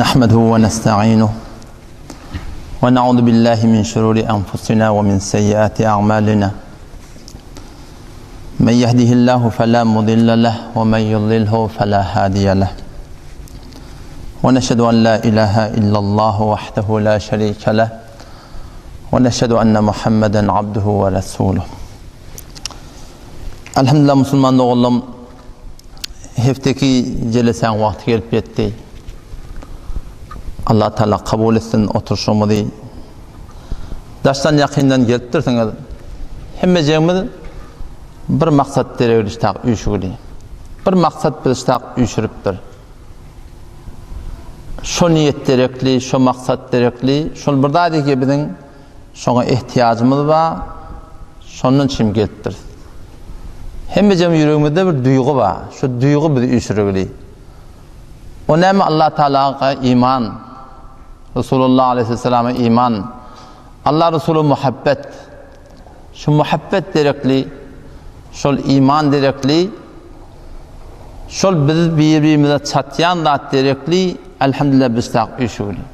نحمده ونستعينه ونعوذ بالله من شرور أنفسنا ومن سيئات أعمالنا من يهده الله فلا مضل له ومن يضلله فلا هادي له ونشهد أن لا إله إلا الله وحده لا شريك له ونشهد أن محمدا عبده ورسوله Elhamdülillah musulman doganlarym hefteki jelesäň wagty gelip ýetdi. Allah Taala kabul etsin oturşymyzy. Daşdan ýakyndan gelipdirsiňiz. Hemmejegimiz bir maksat deregli ştak üýşügili. Bir maksat biz ştak üýşüripdir. Şo niýet derekli, şo maksat derekli, şol bir zat ki biziň Şoňa ehtiýajymyz bar, şondan üçin gelipdiris. Hemmejem ýüregimizde bir duýgy bar, şo duýgy bizi üýşürgili. O näme Allah Taalaga iman, Resulullah aleyhissalama iman, Allah Resuly muhabbet. Şu muhabbet derekli, şol iman derekli, şol biz bir-birimize çatýan zat derekli, elhamdülillah biz tak üýşügili.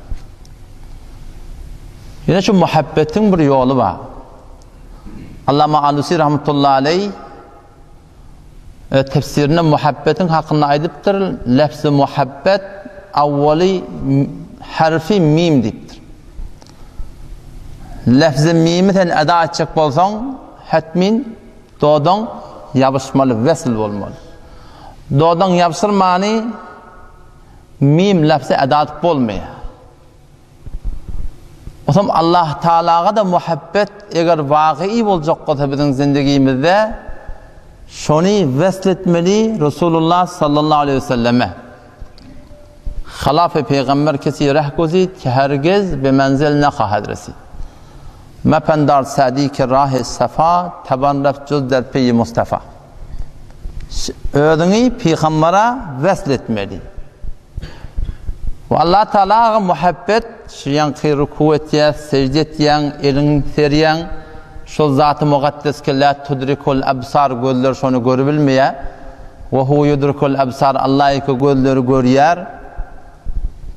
Ýöne şu muhabbetiň bir ýoly bar. Allama Alusi rahmetullahi aleý e, tefsirinde muhabbetiň hakynda aýdypdyr, lefzi muhabbet awwaly harfi mim diýipdir. Lefzi mimi sen eda etjek bolsaň, hetmin dodaň ýabyşmaly, wesl bolmaly. Dodaň ýabşyrmany Mim lafzy eda edip bolmaýar. Osam Allah Taalaga-da muhabbet eger wagyý boljak bolsa biziň zindigimizde şony wesl etmeli Resulullah sallallahu aleýhi we selleme. Halafy pygamber kesi reh gozid ki hergiz be menzel nehahad resid. Mependar Sadi ki rahy safa taban raft juz der peýi Mustafa. Özüňi pygambere wesl etmeli. We Allah Taalaga muhabbet, şu ýaňky ruku etýäs, sejde etýäň, eliňi serýäň, şol zaty mukaddes ki la tudrikul absar gözler şony görübilmeýär. We hu yudrikul absar Allah ýeke gözleri görýär.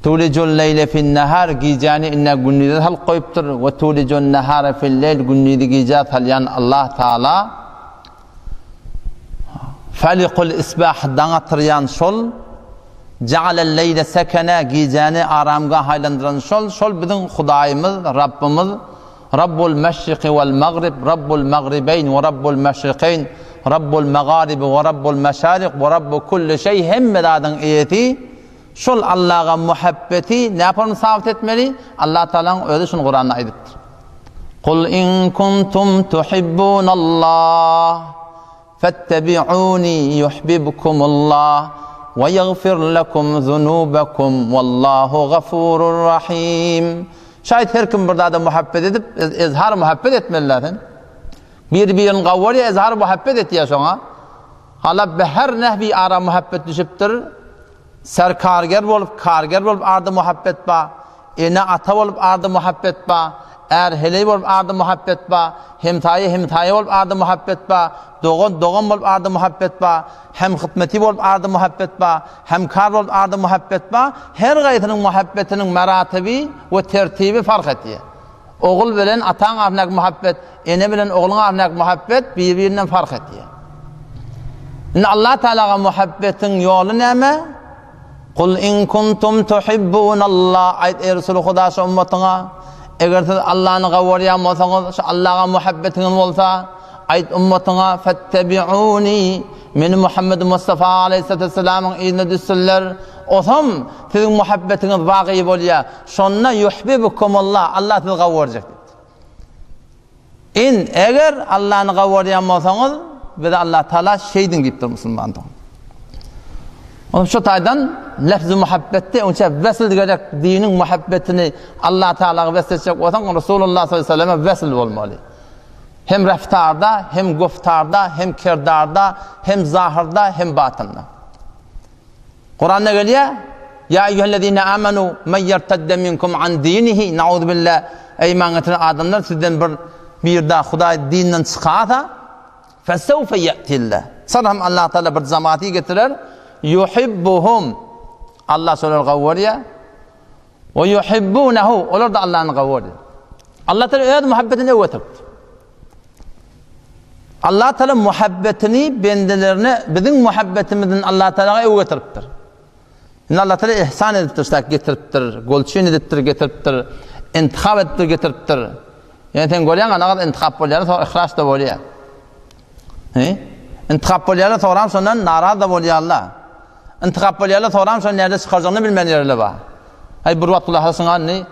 Tulijul leýle fin nahar gijäni inne gündize salyp goýupdyr. We tulijun nahara fil leýl gündizi gijä salýan Allah Taala. Falikul isbah daň atyrýan şol, Ja'alel leýle sekene gijäni aramgah aýlandyran şol, şol biziň Hudaýymyz, Rabbymyz, Rabbul meşriki wal magrib, Rabbul magribeýn we Rabbul meşrikeýn, Rabbul magaribi we Rabbul meşarik we Rabbu kulli şeý hemme zadyň eýesi, şol Allaga muhabbeti näpon sabyt etmeli? Allah Tagalaň özi şuny Kuranda aýdypdyr. Kul in kuntum tuhibbunallah fettebi'uni yuhbibkumullah we ýagfir lekum zunubakum wallahu gafurur rahim. Şaýat her kim bir zada muhabbet edip, ezhar muhabbet etmeliler sen. Bir-birini gawurýar, ezhar muhabbet etýär şoňa. Hala be her nehwi ara muhabbet düşüpdir. Serkarger bolup, karger bolup arda muhabbet ba, ene-ata bolup arda muhabbet ba, är-heleý bolup arda muhabbet ba, hemsaýa-hemsaýa bolup arda muhabbet ba, dogan-dogan bolup arda muhabbet ba, hemhytmeti bolup arda muhabbet ba, hemkar bolup arda muhabbet ba, her gaýsynyň muhabbetiniň meratebi we tertibi fark etýär. Ogul bilen ataň arasyndaky muhabbet, ene bilen ogluň arasyndaky muhabbet bir-birinden fark etýär. Indi Allah Taalaga muhabbetiň ýoly näme? Kul in kuntum tuhibbunallah aýt eý Resul Huda şu ummatyňa eger siz Allany gawarýan bolsaňyz, şu Allaga muhabbetiňiz bolsa, aýt ummatyňa fettebiuni meni Muhammed Mustafa aleyhissalamyň yzyna düşsünler. Osam siziň muhabbetiňiz wagy bolýar. Şonda ýuhbibukumullah, Allah sizi gawy görjek diýipdir. In, eger Allany gawy görýän bolsaňyz, bize Allah Taala şeýdiň diýipdir musulman dogan. Onuň şu taýdan lefz muhabbetde onça wesl gerek diniň muhabbetini Allah Taalaga wesl etjek bolsaň, Resulullah sallallahu aleyhi ve selleme wesl bolmaly. Hem reftarda, hem guftarda, hem kerdarda, hem zahyrda, hem batynda. Kuranda gelýär, Ýa eýýuhellezine amanu men ýertedde minkum an dinihi nauzubilla Eý iman getiren adamlar sizden bir birda Hudaý dininden çykarsa fesewfe ýe'tillah. Sonra hem Allah Taala bir jamaty getirer. Yuhibbuhum. Allah şolary gowy görýär. We yuhibbunehu, olar-da Allany gowy görýär. Allah Taala öz muhabbetini öwe getiripdir. Allah Taala muhabbetini bendelerine biziň muhabbetimizden Allah Taala öwe getiripdir. Indi Allah Taala ihsan edipdir, şak getiripdir, golçyn edipdir, getiripdir, intihap edipdir, getiripdir. Ýani sen görýäň, anagaz intihap bolýar, soň ihraç da bolýar. He? Intihap bolýar, soňram şondan naraz da bolýarlar. Intihap bolýarlar, soňram şony näde çykarjagyny bilmän ýerler bar. Haý bir wagt gulak asyň indi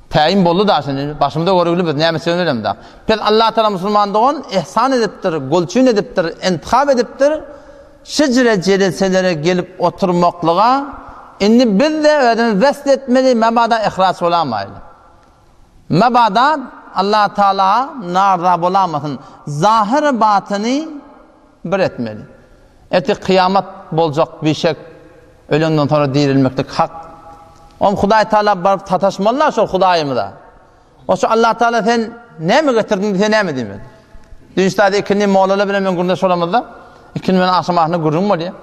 täyin boldy da şindi başymda görügli biz näme etjegini bilemda. Pes Allah Taala musulman dogan ihsan edipdir, golçyn edipdir, intihap edipdir. Şijre jeleselere gelip oturmaklyga indi biz-de özümizi wesl etmeli, mebada ihraç bolamaýly. Mebada Allah Taala narza bolamasyn. Zahyr batyny bir etmeli. Ertir kyýamat boljak bişek, ölenden soňra dirilmeklik hak. Om Hudaý Taala baryp sataşmalylar şol Hudaýymyza. Oşo Allah Taala sen näme getirdiň diýse näme diýmeli? Düýn stadiýa ikindi mollalar bilen men gürrüňdeş bolamyzda, ikindi bilen agşam ahyrynda gürrüň bolýar.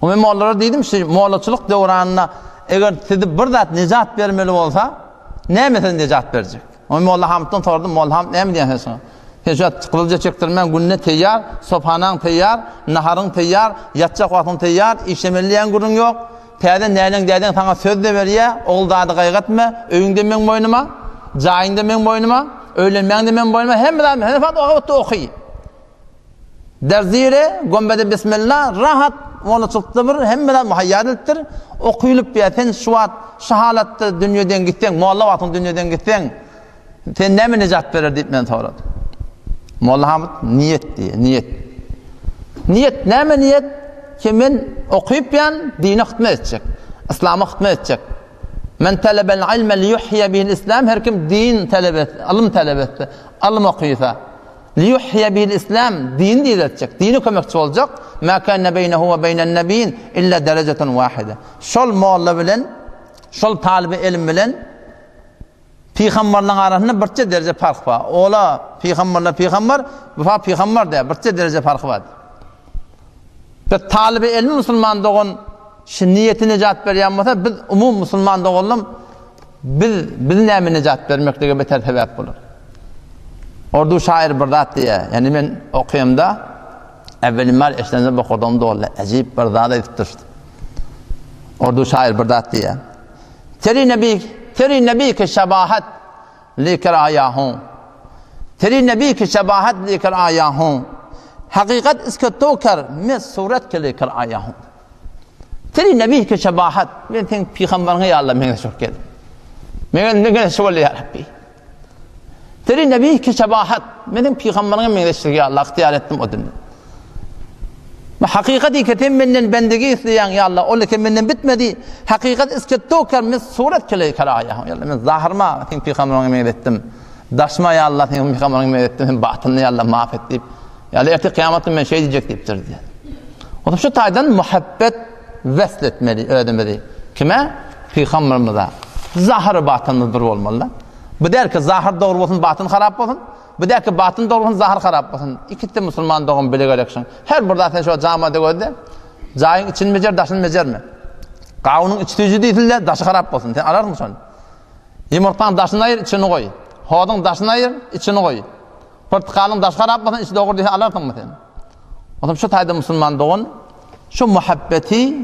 O men mollalara diýdim, şu mollaçylyk döwranynda eger sizi bir zat nejat bermeli bolsa, näme sizi nejat berjek? O molla Hamytdan sordum, molla Hamyt näme diýýän sen şoňa? Sen şu wagt gyzylja çekdirmän günde teýýar, sophanaň teýýar, naharyň teýýar, ýatjak wagtyň teýýar, işlemeli diýen gürrüň ýok. Täze näneň dädeň saňa söz-de berýä, ogul zady gaýgy etme, öýüň-de meň boýnuma, jaýyň-da meň boýnuma, öýlenmäň-de meň boýnuma, hemme zat, sen fakt oka oky. Derzire, gombede bismilla, rahat mollaçylykda bir hemme zat muhaýýa edilipdir. Okylyp ýa sen şu wagt şu halatda dünýeden gitseň, molla wagtyň dünýeden gitseň, Sen näme nejat berer diýip men soradym. Molla Hamyt niýet diýýär, niýet. Niýet näme niýet? Ki men okyp ýan dine hyzmat etjek. Yslama hyzmat etjek. Men talabel ilme li yuhya bihil islam her kim din talap etse, ylym talap etse, ylym okysa, li yuhya bihil islam din diretjek, dine kömekçi boljak. Ma kana beýnehu we beýnen nebiýin illa derejetun wahide. Şol molla bilen, şol talyby ilim bilen Pygamberleň arasynda birçe dereje parh bar. Ola pygamberler pygamber, bu fa pygamber däl, birçe dereje parhy bar. Biz talyby elmi musulman dogan şu niýeti nejat berýän bolsa, biz umum musulman doganlam biz biz näme nejat bermeklige beter sebäp bolar. Ordu şair bir zat diýýär. Ýani men okaýamda äwwelim bar eşidende bokurdagym doldy. Äjip bir zat aýdypdyr. Ordu şair bir zat diýýär. Teri nebi, teri nebi ki şebahat lekar aýa hun. Teri nebi ki şebahat lekar aýa hun. Hakykat iske to kar, me surat ke lekar aýa hun. Teri nebi ki şebahat, men seň pygambaryňa ýa Allah meňzeş geldim. Men meňzeş boldy ýa Rabbi. Teri nebi ki şebahat, meniň pygambaryňa meňzeşligi ýa Allah ygtyýar etdim o dünýä. Bu hakykat ki sen menden bendigi isleýäň ýa Allah, ol eken menden bitmedi. Hakykat iske tokar men surat kele karaýa. Ýa Allah men zahyryma seň pygambaryňa meňzetdim. Daşyma ýa Allah seň pygambaryňa meňzetdim, sen batynyny ýa Allah maaf et diýip. Ýa Allah ertir kyýamatda men şeý diýjek diýipdir diýýär. Onuň şu taýdan muhabbet wesl etmeli özümizi. Kime? Pygamberimize. Zahyr batynymyz bir bolmaly. Bu däl ki zahyr dogry bolsun, batyn harap bolsun. Bu däl ki batyn dogry bolsun, zahyr harap bolsun. Ikisi musulman dogan bile gerek şun. Her bir zat sen şu jamada gözle. Jaýyň içini bejer, daşyny bejerme. Gawunyň içi süýji diýsilde, daşy harap bolsun. Sen alarsyň şony. Ýumurtgaň daşyny aýyr, içini goý. Hozuň daşyny aýyr, içini goý. Pyrtykalyň daşy harap bolsun, içi dogry diýse alarsyňmy sen? Onsoň şu taýda musulman dogan şu muhabbeti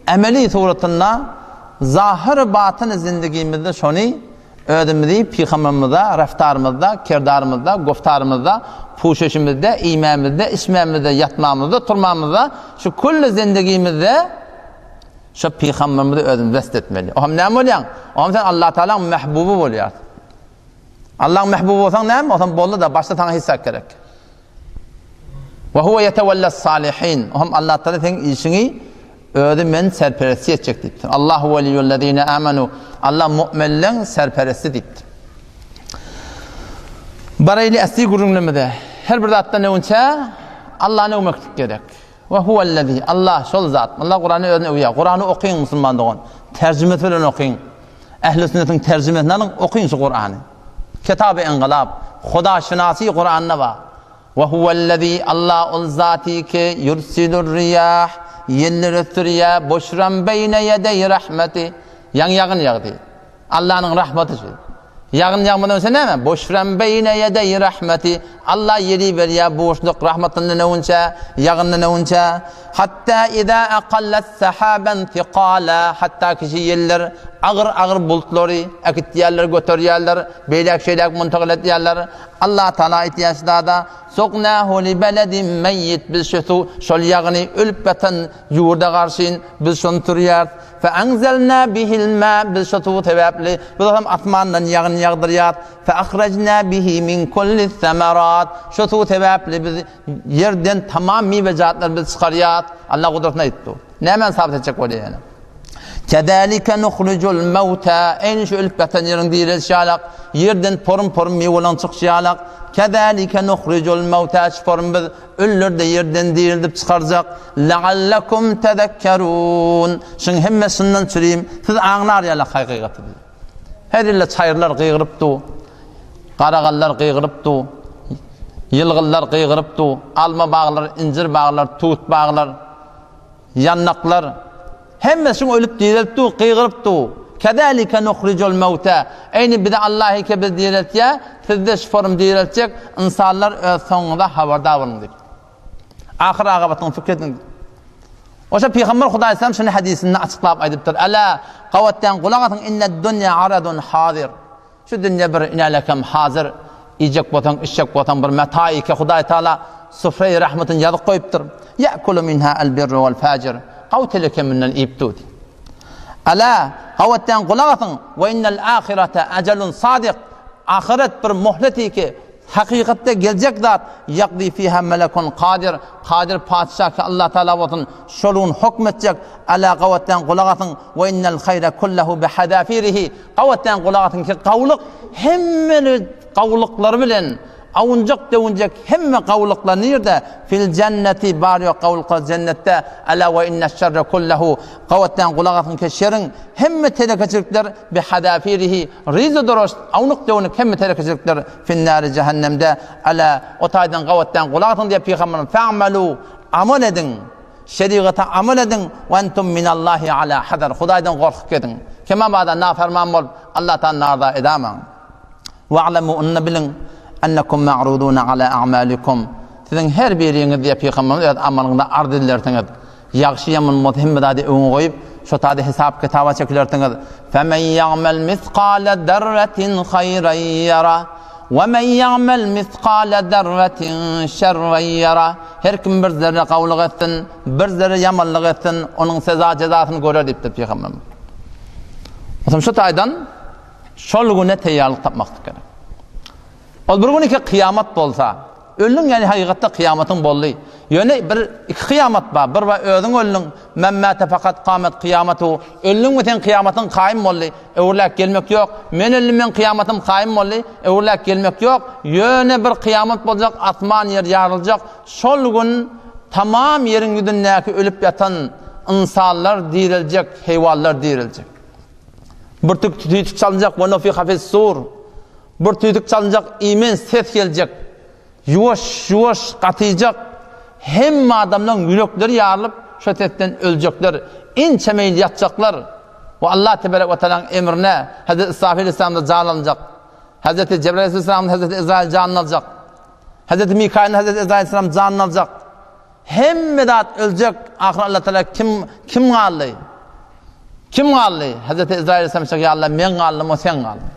emeli suratynda zahyr batyny zindigimizde şony özümizi pygamberimize raftarymyzda, kerdarymyzda, goftarymyzda, puşeşimizde, iýmämizde, içmämizde, ýatmamyzda, turmamyzda şu külli zindigimizde şu pygamberimizi özümiz west etmeli. O hem näme bolýaň? O hem sen Allah Taalanyň mehbuby bolýarsyň. Allaň mehbuby bolsaň näme? Onsoň boldy-da, başda saňa hiç zat gerek. Ve huve yetewellas salihin. O hem Allah Taala seň işiňi özi men serperesti etjek diýipdir. Allahu veliyyullezine amanu. Allah mu'minleň serperesti diýipdir. Baraýly asli gürrüňlerimize. Her bir zatdan öňçe Allahny öwmeklik gerek. Ve huvellezi. Allah şol zat. Allah Kurany özüne öwýär. Kurany okyň musulman dogan. Terjimesi bilen okyň. Ähli sünnetiň terjimesini alyň, okyň şu Kurany. Kitaby Ynkylap, Hudaşynasy Kuranda bar. Ve huvellezî Allah ol zaty ki yursilur riýah ýelleri ösdürýär, buşran beýne ýedeý rahmeti. Ýaňy ýagyn ýagdy. Allanyň rahmaty şu. Ýagyn ýagmadan öňse näme? Buşran beýne ýedeý rahmeti. Alla ýeli berýär buşluk rahmatyndan öňünçä, ýagyndan öňünçä. Hatda iza aqallat sahaban thiqala. Hatda kişi ýeller agyr-agyr bultlary äkitýärler, göterýärler, beýläk-şeýläk muntagyl edýärler. Allah Taala aýtýar şu zada, Suknahu li beledin meýit. Biz şu suw, şol ýagyny ölüp ýatan ýurda garşyn biz şony sürýäris. Fe'enzelna bihil ma, biz şu suw sebäpli biz hem asmandan ýagyn ýagdyrýarys. Fe'ahrajna bihi min kulli semerat, şu suw sebäpli biz ýerden tamam miwejatlary biz çykarýarys. Allah gudratyny aýtdy. Nämäni sabyt etjek bolýar ýene? Kezalike nuhrijul mewta, eýni şu ölüp ýatan ýeriň direlişi ýalak, ýerden porum-porum miweleriň çykyşy ýalak. Kezalike nuhrijul mewta, şu porum biz Ölüleri-de ýerden dirildip çykarjak. La'allakum tezekkerun. Şuň hemmesinden çürim, siz aňlar ýaly hakykaty diýdi. Her ýerde çaýyrlar gygyryp dur. Garagallar gygyryp dur. Ýylgynlar gygyryp dur. Alma baglar, injir baglar, tut baglar. Ýandaklar, hemmesi şuň ölüp direlip dur, gygyryp dur. Kezalike nuhrijul mewte. Eýni bizi Allah eke biz direltýär, sizde şu forum direltjek, ynsanlar öz soňuňyza habardar boluň diýip. Ahyr agabatyňy pikir ediň. Oşa Pygamber Hudaý sallam şuny hadysynda açyklap aýdypdyr. Ala gawatdan gulak asyň inned dunýa aradun hazir. Şu dünýe bir inälekem hazyr, iýjek bolsaň, içjek bolsaň bir meta eke Hudaý Taala sufreýi rahmetini ýazyp goýupdyr. Ýa'kulu minha al-birru wal-fajir. Gawy teleke mundan iýip dur. Ala, gawatdan gulak asyň, we innel ahirete ajalun sadyk. Ahyret bir muhlet eke, Hakykatda geljek zat, ýakdy fiha melekun kadir, kadir patyşa ki Allah Taala bolsun, şol gün hokm etjek, ala gawatdan gulak asyň, we innel haýra kullahu bihazafirihi, gawatdan gulak asyň ki gawulyk hemme gawulyklary bilen, awunjak-döwünjek hemme gawulyklar nirde, fil jenneti, bar ýok gawulyklar jennetde, ala we inneş-şerre kullahu, gawatdan gulak asyň ki şeriň hemme telekeçilikler bihazafirihi, Ryza doroş, awnuk-döwnük hemme telekeçilikler finnäri jähennemde, Ala, o taýdan gabatdan gulak asyň diýýär Pygamberimiz, Fa'malu, amal ediň, şerigata amal ediň, we entum minallahi ala hazar, Hudaýdan gorkup gediň. Kemabada naferman bolup, Allahdan narza edamaň. Wa'lamu, onda biliň, ennekum ma'ruduna ala a'malikum, siziň her biriňiz diýýär Pygamberimiz öz amalyňyza arz edilersiňiz. Ýagşy-ýaman bolsa hemme zady öňe goýup, şo taýda hesap-kitaba çekilersiňiz. Femen ýa'mel miskale zerretin haýran ýara, we men ýa'mel miskale zerretin şerren ýara. Her kim bir zerre gowulyk etsin, bir zerre ýamanlyk etsin, onuň seza-jezasyny görer diýipdir Pygamberimiz. Onsoň şu taýdan şol güne teýýarlyk tapmaklyk gerek. Ol bir gün iki kyýamat bolsa, öldüň ýagny hakykatda kyýamatyň boldy. Ýöne bir iki kyýamat bar. Bir bar özüň öldüň, men mäte fakat kamet kyýamatu. Öldüňmi seň kyýamatyň kaýym boldy. Öwrüläp gelmek ýok. Men öldüm meň kyýamatym kaýym boldy. Öwrüläp gelmek ýok. Ýöne bir kyýamat boljak, asman ýer ýaryljak. Şol gün tamam ýeriň ýüzündäki ölüp ýatan ynsanlar direljek, heýwanlar direljek. Bir tük tüýtük çalynjak, we nufiha fis-sur. Bir tüýdük çalynjak, iýmen ses geljek. Ýuwaş, ýuwaş gatyjak. Hemme adamlaryň ýürekleri ýarylyp, şo sesden öljekler. Ençeme ýyl ýatjaklar. We Allah teberek we taalaň emrine Hezreti Israfil aleyhisselam-da jan alynjak. Hezreti Jebrail aleyhisselam-da Hezreti Ezrail janyny aljak. Hezreti Mikail-de Hezreti Ezrail aleyhisselam janyny aljak. Hemme zat öljek, ahyr Allah Taala kim kim galdy? Kim galdy? Hazreti Ezrail aleyhisselam aýtjak, ýa Allah, men galdym, o sen galdyň.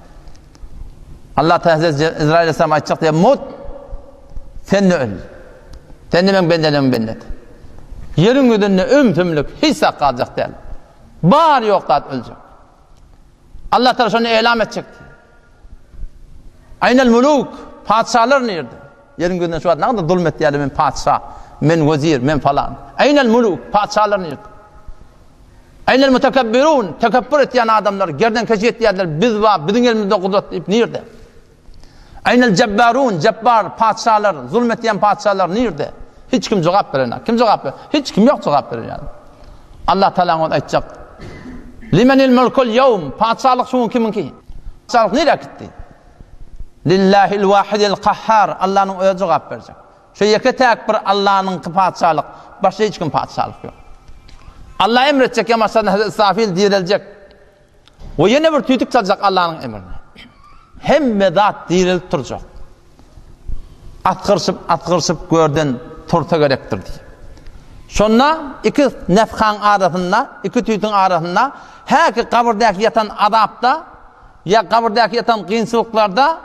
Allah Taala Hazreti Ezrail aleyhisselam aýtjak diýär, mut sen-de öl. Sen-de meň bendelerimin bendesi. Ýeriň ýüzünde ümsümlik, hiç zat galjak däl. Bar ýok zat öljek. Allah Taala şony elam etjek. Aýnal muluk, patyşalar nirde? Ýeriň gözüne şu wagt nagda zulm etýärler, men patyşa, men wezir, men falan. Eýnel muluk, patyşalar nirde? Eýnel mutekebbirun, tekebbür etýän adamlar, gerdenkeşlik etýärler, biz bar, biziň elimizde gudrat diýip nirde? Eýnel jebbarun, jebbar, patyşalar, zulm etýän patyşalar nirde? Hiç kim jogap berenok. Kim jogap ber? Hiç kim ýok jogap berýän. Allah Taala oňa aýtjak. Limenil mulkul ýewm, patyşalyk şu gün kimiňki? Patyşalyk nirä gitdi? Lillahil wahidil kahhar, Allanyň özi jogap berjek. Şu ýeke täk bir Allanyňky patyşalyk, başga hiç kim patyşalyk ýok. Allah emr etjek ýa maşadan Hazreti Israfil direljek. We ýene bir tüýdük çaljak Allanyň emrine. Hemme zat direlip turjak. Asgyryşyp, asgyryşyp görden tursa gerekdir diýip. Şonda iki nefhaň arasynda, iki tüýtüň arasynda häki gabyrdäki ýatan azapda ýa gabyrdäki ýatan kynçylyklarda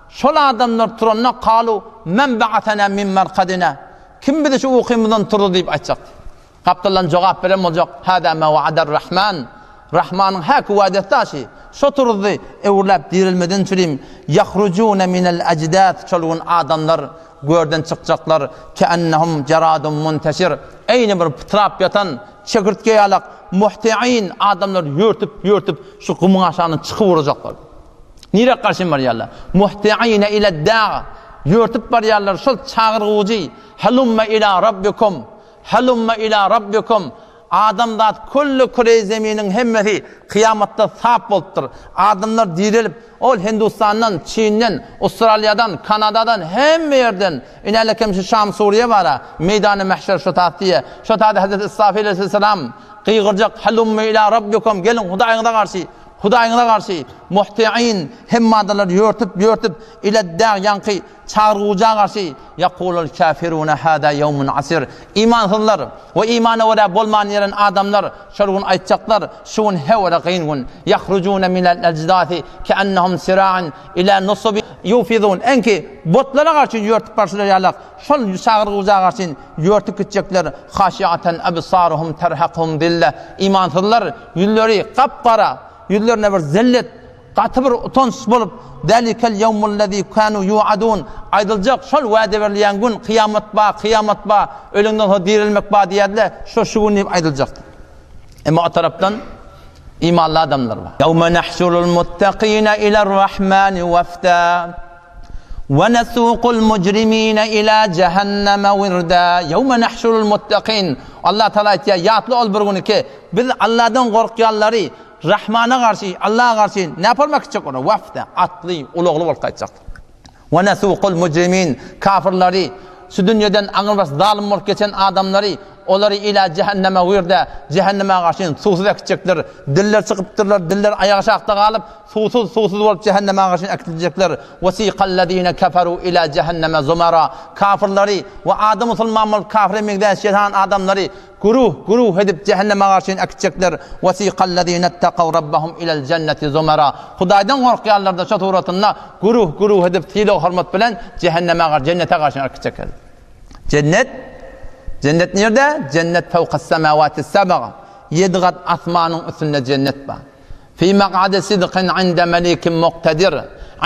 şol adamlar turanda kalu men ba'atana min markadina kim bizi şu ukymyzdan turdy diýip aýtjak. Gapdaldan jogap beren boljak, Hâzâ mâ wa'adar Rahman, Rahmanyň häki wa'desi daşy, şo turuzdy, öwrüläp dirilmeden çürim, Ýahrujûne minel ejdâs, şol gün adamlar görden çykjaklar, keennehum jeradun munteşir, eýni bir pytrap ýatan çekirtge ýalak, muhti'in, adamlar ýörtüp, ýörtüp, şu gumuň aşagyndan çykyp urajaklar. Nirä garşyn barýarlar? Muhti'ine iled-dâ, ýörtüp barýarlar şol çagyrgyjy, Halumma ilâ rabbikum, Halumma ila rabbikum, Adamzat külli küreýi zeminiň hemmesi kyýamatda sap bolupdyr. Adamlar direlip, ol Hindustandan, Çinden, Ustraliýadan, Kanadadan, hemme ýerden, inälekem şu Şam Suriýe bara, meýdany mähşer şo tat diýe. Şo tada Hezreti Israfil aleyhisselam gygyrjak, Halumma ila rabbikum, geliň Hudaýyňyza garşy, Hudaýyňyza garşy, muhti'in, hemme adamlar ýörtüp, ýörtüp, ileddag ýaňky Çagyrgyja garşy, Ýakulul käfirune hâzâ ýewmun asir. Imansyzlar we imana görä bolman ýeren adamlar şol gün aýtjaklar, Şu gün hewre kyn gün. Ýahrujune minel ejdasi keennehum sira'an ila nusubi ýufizun. Enki botlara garşy ýörtüp barşylary ýalak, şol çagyrgyja garşy ýörtüp gitjekler. Haşiaten ebsaruhum terhakuhum zille. Imansyzlar ýüzleri gap-gara, ýüzlerine bir zellet, Gaty bir utanç bolup, Zälikel ýewmullezî kânû ýu'adûn, aýdyljak şol wada berilýän gün, kyýamat ba, kyýamat ba, ölüňden soň direlmek ba diýerdiler, şo şu gün diýip aýdyljakdyr. Emma o tarapdan imanly adamlar bar. Ýewme nahşurul muttakine iler-rahmani wefda we nesukul mujrimine ila jehenneme wirda. Ýewme nahşurul muttakin. Allah Taala aýtýar, ýatla ol bir güni ki, biz Allahdan gorkýanlary Rahmana garşy, Allaha garşy näpormak gitjek olar? Wafda, atly, ulagly bolup gaýtjakdyr. We nesukul mujrimin, kafirleri, şu dünýeden aňrybaş zalym bolup geçen adamlary, olary ila jehenneme wirda, jehenneme garşy suwsuz äkitjekler. Diller çykypdyrlar, diller aýak aşakda galyp, suwsuz, suwsuz bolup jehenneme garşy äkidiljekler. Wesikallezine keferu ila jehenneme zumara, kafirleri we ady musulman bolup kafire meňzäş ýasan adamlary Güruh, güruh edip jähenneme garşyn äkitjekler. Wesiqallezînettekaw rabbahum ilel jenneti zumara. Hudaýdan gorkýanlar-da şo suratynda güruh, güruh edip sylag-hormat bilen jähenneme gar, jennete garşyn äkitjekler. Jennet, jennet nirde? Jennet fewkas semawati seb'a. Ýedi gat asmanyň üstünde jennet bar. Fi mak'adi sidqin inde melikin muktedir.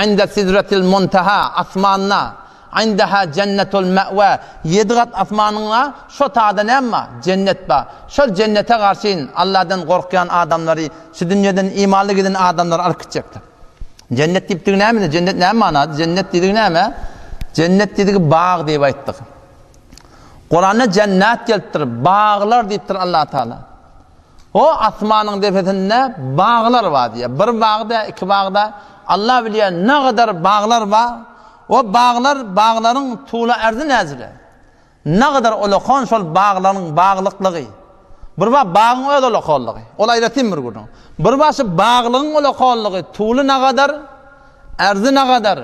Inde sidretil munteha, asmanda. Indeha jennetul me'we, ýedi gat asmanyň-a şo tada näme bar? Jennet bar. Şol jennete garşyn Alladan gorkýan adamlary, şu dünýeden imanly giden adamlary alyp gitjekdir. Jennet diýipdigi näme indi? Jennet näme manada? Jennet diýdigi näme? Jennet diýdigi bag diýip aýtdyk. Kuranda jennat gelipdir, baglar diýipdir Allah Taala. O asmanyň depesinde baglar bar diýýär. Bir bagda, iki bagda, Allah bilýär nagadar baglar bar. O baglar, baglaryň tula erzi näzire. Nagadar ulakan şol baglaryň baglyklygy. Bir bar bagyň öz ulakanlygy. Ol aýratyn bir gürrüň. Bir bar şu baglygyň ulakanlygy, tuly nagadar, erzi nagadar.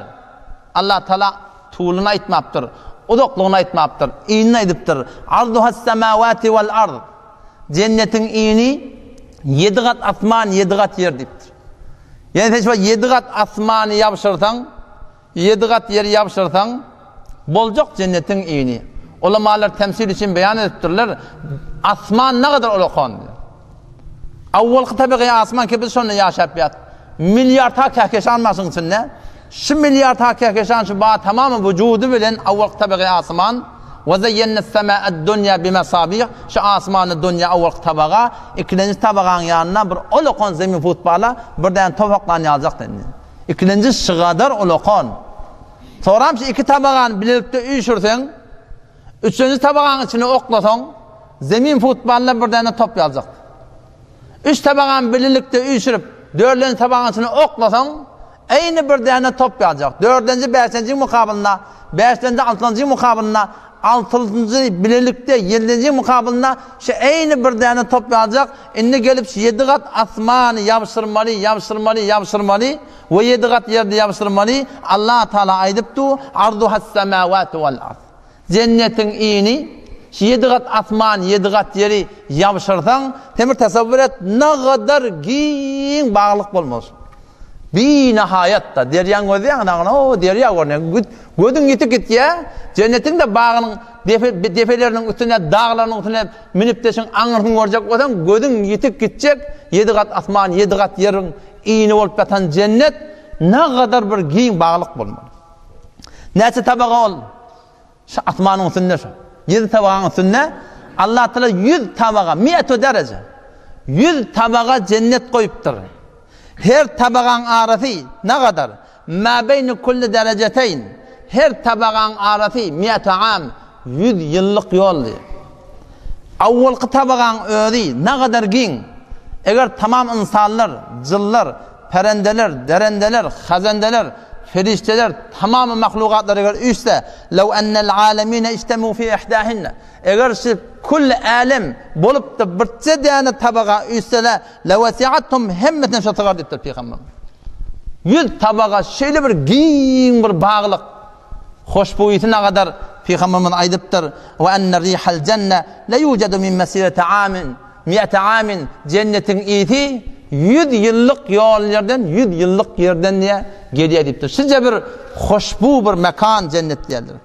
Allah Taala tulyny aýtmapdyr, uzaklygyny aýtmapdyr, inini aýdypdyr. Arduhas semawati wal ard. Jennetiň ini ýedi gat asman, ýedi gat ýer diýipdir. Ýani sen şu ýedi gat asmany ýabşyrsaň, ýedi gat ýeri ýabşyrsaň, boljak jennetiň ini. Ulamalar temsil üçin beýan edipdirler, asman nägadar ulakan diýip. Awwalky tabigy asman ki biz şonda ýaşap ýat. Milliardha kähkeşan bar şuň içinde. Şu milliardha kähkeşan şu bar tamamy wujudy bilen awwalky tabigy asman we zeýýenne semâ'ed-dunýa bimesabiýh şu asmany dunýa awwalky tabaga ikilenji tabagaň ýanyna bir ulakan zemin futbala bir däne top oklan ýaljak indi. Ikilenji şygadar ulakan. Soram şu iki tabagany bilelikde üýşürseň üçünji tabagaň içine oklasaň zemin futbalyna bir däne top ýaljak. Üç tabagany birlikde üýşürip, dördlenji tabagyň içine oklasaň, eýni bir däne top ýaljak. Dördlenji bäşlenjiň mukabylynda, bäşlenji altynjyň mukabylynda, altynjy bilelikde ýedinji mukabylynda şu eýni bir däne top ýaljak, indi gelip şu ýedi gat asmany ýabşyrmaly, ýabşyrmaly, ýabşyrmaly we ýedi gat ýerde ýabşyrmaly, Allah Tagala aýdypdy, Arduhas-semawatu wal-ard. Jennetiň ini, şu ýedi gat asman, ýedi gat ýeri ýabşyrsaň, sen bir tasawwur et, nagadar giň baglyk bolmaly. Binahaýat-da, derýaň gözi ýaňy dagyna, o derýa görünýär. Gözüň ýetip gitýär, jennetiň-de bagynyň depe, depeleriniň üstüne, daglarynyň üstüne münüp-de şuň aňyrsyny görjek bolsaň, gözüň ýetip gitjek, ýedi gat asman, ýedi gat ýeriň ini bolup ýatan jennet nagadar bir giň baglyk bolmaly. Näçe tabaga ol? Şu asmanyň üstünde şu. Ýedi tabagaň üstünde Allah Teala 100 tabaga, mi'atu dereje. 100 tabaga jennet goýupdyr. Her tabagaň arasy nagadar? Ma beýni kulli derejeteýn. Her tabagaň arasy mi'atu am, 100 ýyllyk ýol diýýär. Awwalky tabagaň özi nagadar giň. Eger tamam ynsanlar, jynlar, perendeler, derendeler, hazendeler, perişdeler, tamamy mahlugatlar eger üýşse, Lew ennel alemine ijtemuu fi ihdahinne, eger şu külli älem bolup-da birje däne tabaga üýşseler, lewesiathum hemmesine şo sygar diýipdir pygamberimiz. Ýüz tabaga şeýle bir giň bir baglyk, hoşbuýysy nagadar pygamberimiz aýdypdyr, Ve enne rihal jenne le yujadu min mesireti amin, Mi'ete amin, jennetiň ysy ýüz ýyllyk ýol ýerden, ýüz ýyllyk ýerden diýe gelýär diýipdir. Şije bir hoşbu bir mekan jennet diýerler.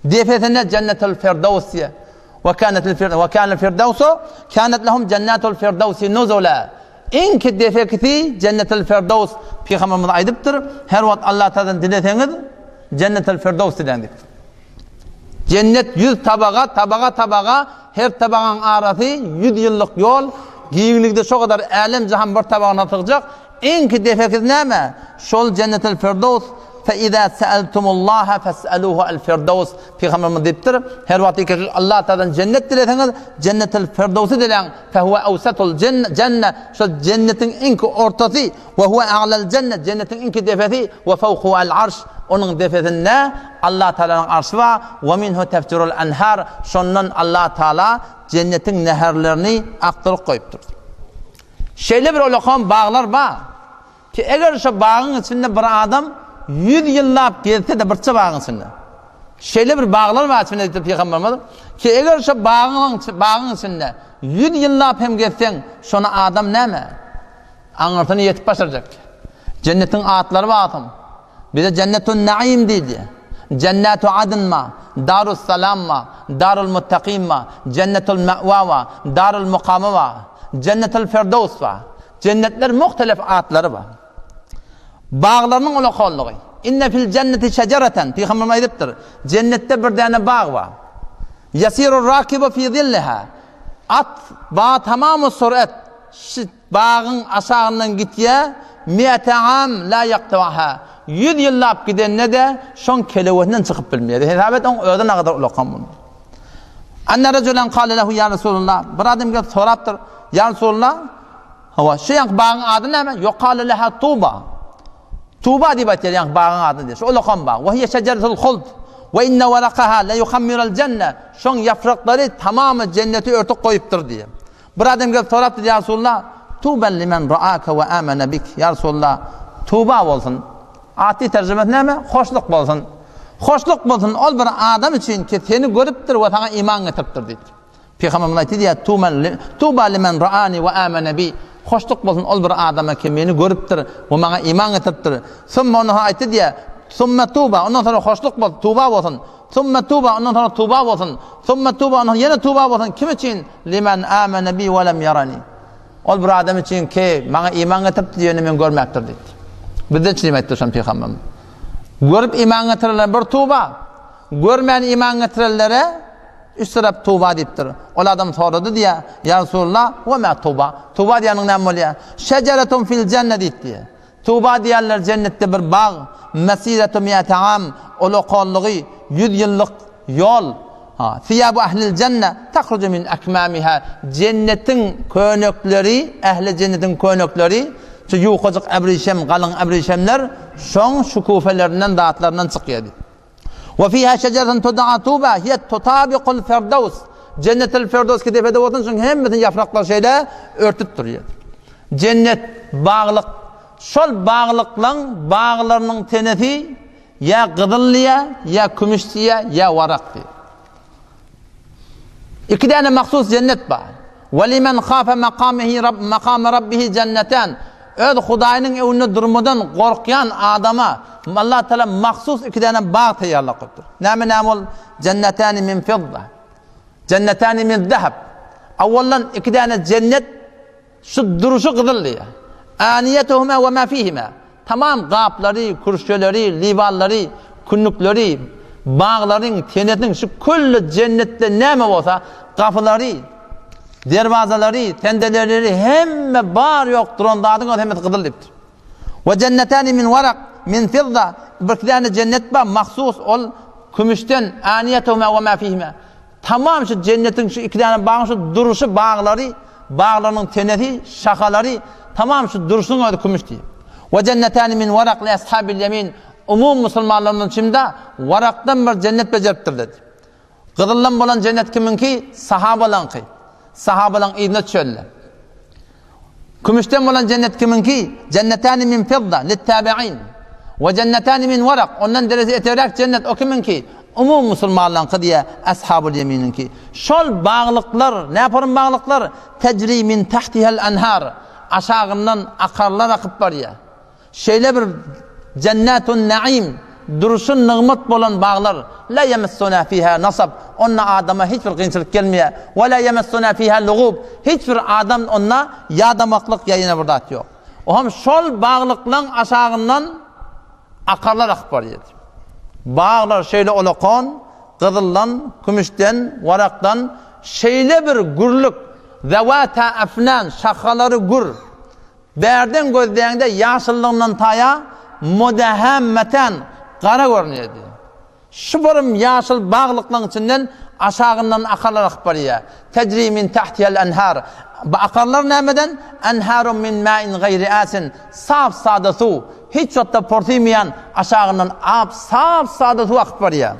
Depesinde Jennetul Firdaus diýe. Ve kânetil fir ve kânel firdausu kânet lehum jennetul firdausi nuzula. Iňki depekisi Jennetul Firdaus Pygamberimiz aýdypdyr. Her wagt Allah Taala'dan dileseňiz Jennetul Firdaus diläň diýipdir. Jennet ýüz tabaga, tabaga tabaga, her tabagaň arasy ýüz ýyllyk ýol, giňligde şo gadar älem-jahan bir tabagyna sygjak, iňki depekisi näme? Şol Jennetel Firdows, Fe izâ seeltumullâhe fes'elûhu el Firdows, Pygamberimiz diýipdir, her wagt iki Allah Tagaladan jennet dileseňiz, Jennetel Firdowsy diläň, fe huwe ewsetul jenne, şol jennetiň iňki ortasy, We huwe a'lal jenne, jennetiň iňki depesi, we fawkuhu al arş, onuň depesinde Allah Tagalanyň arşy bar, we minhu tefjurul anhar, şondan Allah Tagala jennetiň näherlerini akdyryp goýupdyr. Şeýle bir ulakam baglar bar ki, eger şo bagyň içinde bir adam ýüz ýyllap gezse-de birçe bagyň içinde. Şeýle bir baglar bar içinde diýipdir Pygamberimiz ki, eger şo bagyň bagyň içinde ýüz ýyllap hem gezseň, şony adam näme? Aňyrsyna ýetip başarjak. Jennetiň atlary bar soň. Bize Jennetun Naim diýilýär. Jennatu Adn bar, Darus Salam bar, Darul Muttakin bar, Jennetul Ma'wa bar, Darul Mukama bar, Jennetul Firdaus bar. Jennetler muhtelef atlary bar. Baglarynyň ulakanlygy. Inne fil jenneti şejereten, Pygamberimiz aýdypdyr. Jennetde bir däne bag bar. Yasirur rakibu fi zilliha. At ba tamamu surat. Bagyň aşagyndan gitýä, mi'ete am la ýaktaha, ýüz ýyllap gidende-de, şoň kelewesinden çykyp bilmeýär. Hesap et, oň özi nagadar ulakan bolmaly. Anna rajulan kale lehu ýa Resulullah, bir adam gelip sorapdyr, Ýa Resulullah, hawa, şu ýaňky bagyň ady näme? Ýukalu leha Tuba. Tuba diýip aýtýar ýaňky bagyň adyny diýýär. Şu ulakan bag. Wa hiýe şejeretul huld. Wa inne warakaha la yuhammirul jenne. Şoň ýapraklary tamamy jenneti örtüp goýupdyr diýýär. Bir adam gelip sorapdyr, Ýa Resulallah, tuban limen raaka we amana bik. Ýa Resulallah, tuba bolsun. Atly terjimesi näme? Hoşluk bolsun. Hoşluk bolsun ol bir adam üçin ki seni görüpdir we saňa iman getiripdir diýipdir. Pygamberimiz aýtdy diýýär, tuban tuba limen raani we amana bi. Hoşluk bolsun ol bir adama ki meni görüpdir we maňa iman getiripdir. Summa ondan soň aýtdy diýýär, summa tuba, ondan soňra hoşluk bolsun, tuba bolsun. Summa tuba, ondan soňra tuba bolsun. Summa tuba, ondan ýene tuba bolsun. Kim üçin? Limen amene bi we lem yarani. Ol bir adam üçin ki, maňa iman getiripdi, ýöne men görmäpdir diýdi. Bizden üçin aýtdy şony pygamberimiz. Görüp iman getirenler bir tuba, görmän iman getirenlere üç tarap tuba diýipdir. Ol adam sorady diýä, Ýa Resulallah, we ma tuba? Tuba diýeniň näme bolýar? Şejeretun fil jenne diýipdi. Tuba diýerler jennetde bir bag, mesiretu mi'ate am, ulakanlygy ýüz ýyllyk ýol. Ha, siýabu ahlil jenne tahruju min akmamiha, jennetiň köýnekleri, ähli jennetiň köýnekleri, şu ýukajyk äbrişem, galyň äbrişemler şoň şukufelerinden, zatlaryndan çykýar diýip. Ve fiha şeceretun tud'a tuba hiye tutabiqul firdaus. Cennetul Firdaus ki depede bolsun, şuň hemmesini ýapraklary şeýle örtüp durýar. Jennet baglyk. Şol baglyklaň baglarynyň tenesi ýa gyzyl diýä, ýa kümüş diýä, ýa warak diýä. Iki däne mahsus jennet bar. Ve limen khafe makamehi rab makame rabbihi jennetan. Öz Hudaýynyň öňünde durmadan gorkýan adama Allah Taala mahsus iki däne bag taýýarlap goýupdyr. Näme näme ol? Jennetani min fidda. Jennetani min zahab. Awaldan iki däne jennet Şu duruşy gyzyl diýýär. Aniýetuhuma we ma fihima. Tamam gaplary, kürşeleri, liwanlary, kündükleri, baglaryň, tenesiniň şu külli jennetde näme bolsa, gapylary, derwazalary, tendelerleri hemme bar ýok duran zadyň özi hemmesi gyzyl diýipdir. We jennetani min warak min fidda. Bir däne jennet bar, mahsus ol kümüşden, aniýetuhuma we ma fihima. Tamam şu jennetiň şu iki däne bagyň şu duruşy baglary, baglarynyň tenesi, şahalary tamam şu durşunyň özi kümüş diýip. We jennetani min warak li ashabil ýemin umum musulmanlarynyň içinde warakdan bir jennet bejeripdir dedi. Gyzyldan bolan jennet kimiňki? Sahabalaňky. Sahabalaň yzyna düşenler. Kümüşden bolan jennet kimiňki? Jennetani min fidda lit-tabi'in. We jennetani min warak. Ondan derejesi etegräk jennet o kimiňki? Umum musulmanlaryňky diýä, ashabul ýeminiňki. Şol baglyklar, näporun baglyklar? Tejri min tahtihal anhar. Aşagyndan akarlar akyp barýar. Şeýle bir Jennetun Naim, durşy nygmat bolan baglar, la ýemessuna fiha nasab, onda adama hiç bir kynçylyk gelmeýär, we la ýemessuna fiha lugub, hiç bir adam onda ýadamaklyk ýa ýene bir zat ýok. Ohem şol baglyklaň aşagyndan akarlar akyp barýar. Baglar şeýle olakan, gyzyldan, kümüşden, warakdan şeýle bir gürlük, zewata afnan, şahalary gür, Bärden gözläňde ýaşyllygyndan taýa modähämmetan gara görünýärdi. Şu borum ýaşyl baglyklaryň içinden aşagyndan akarlar akyp barýar. Tejri min tahtihal enhar. Bu akarlar nämeden? Enharun min ma'in gaýri asin. Sap-sada suw. Hiç wagtda porsymaýan aşagyndan ap sap-sada suw akyp barýar.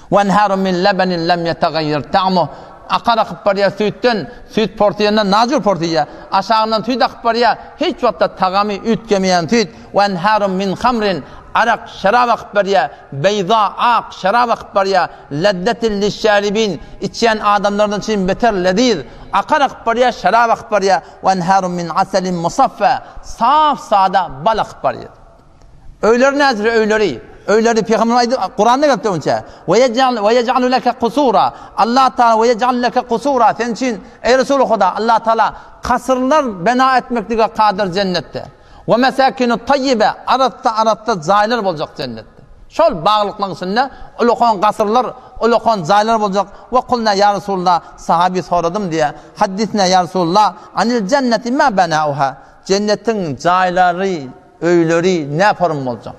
Wenharun min lebenin lem ýetagaýýer ta'muh. Akar akyp barýar süýtden, süýt porsyýanda najur porsyýar. Aşagyndan süýt akyp barýar, hiç wagtda tagamy üýtgemeýän süýt. Wenharun min hamrin, arak, şerap akyp barýar. Beýza, ak, şerap akyp barýar. Lezzetin lişşaribin, içýän adamlardan üçin beter leziz. Akar akyp barýar, şerap akyp barýar. Wenharun min aselin musaffa, saf-sada bal akyp barýar. Öýleri näzire öýleri. Öýleri Pygamber aýdy, Kuranda gelipdir onça. We yej'al we yej'alu leke kusura. Allah Taala we yej'al leke kusura. Sen üçin eý Resul Huda, Allah Taala kasyrlar bina etmeklige kadyr jennetde. We mesakinu tayyibe, arassa arassa jaýlar boljak jennetde. Şol baglyklaryň içinde ulakan kasyrlar, ulakan jaýlar boljak. We kulna ya Resulullah, sahabi soradym diýe. Haddisna ya Resulullah anil cenneti ma banauha. Jennetiň jaýlary öýleri näporun boljak?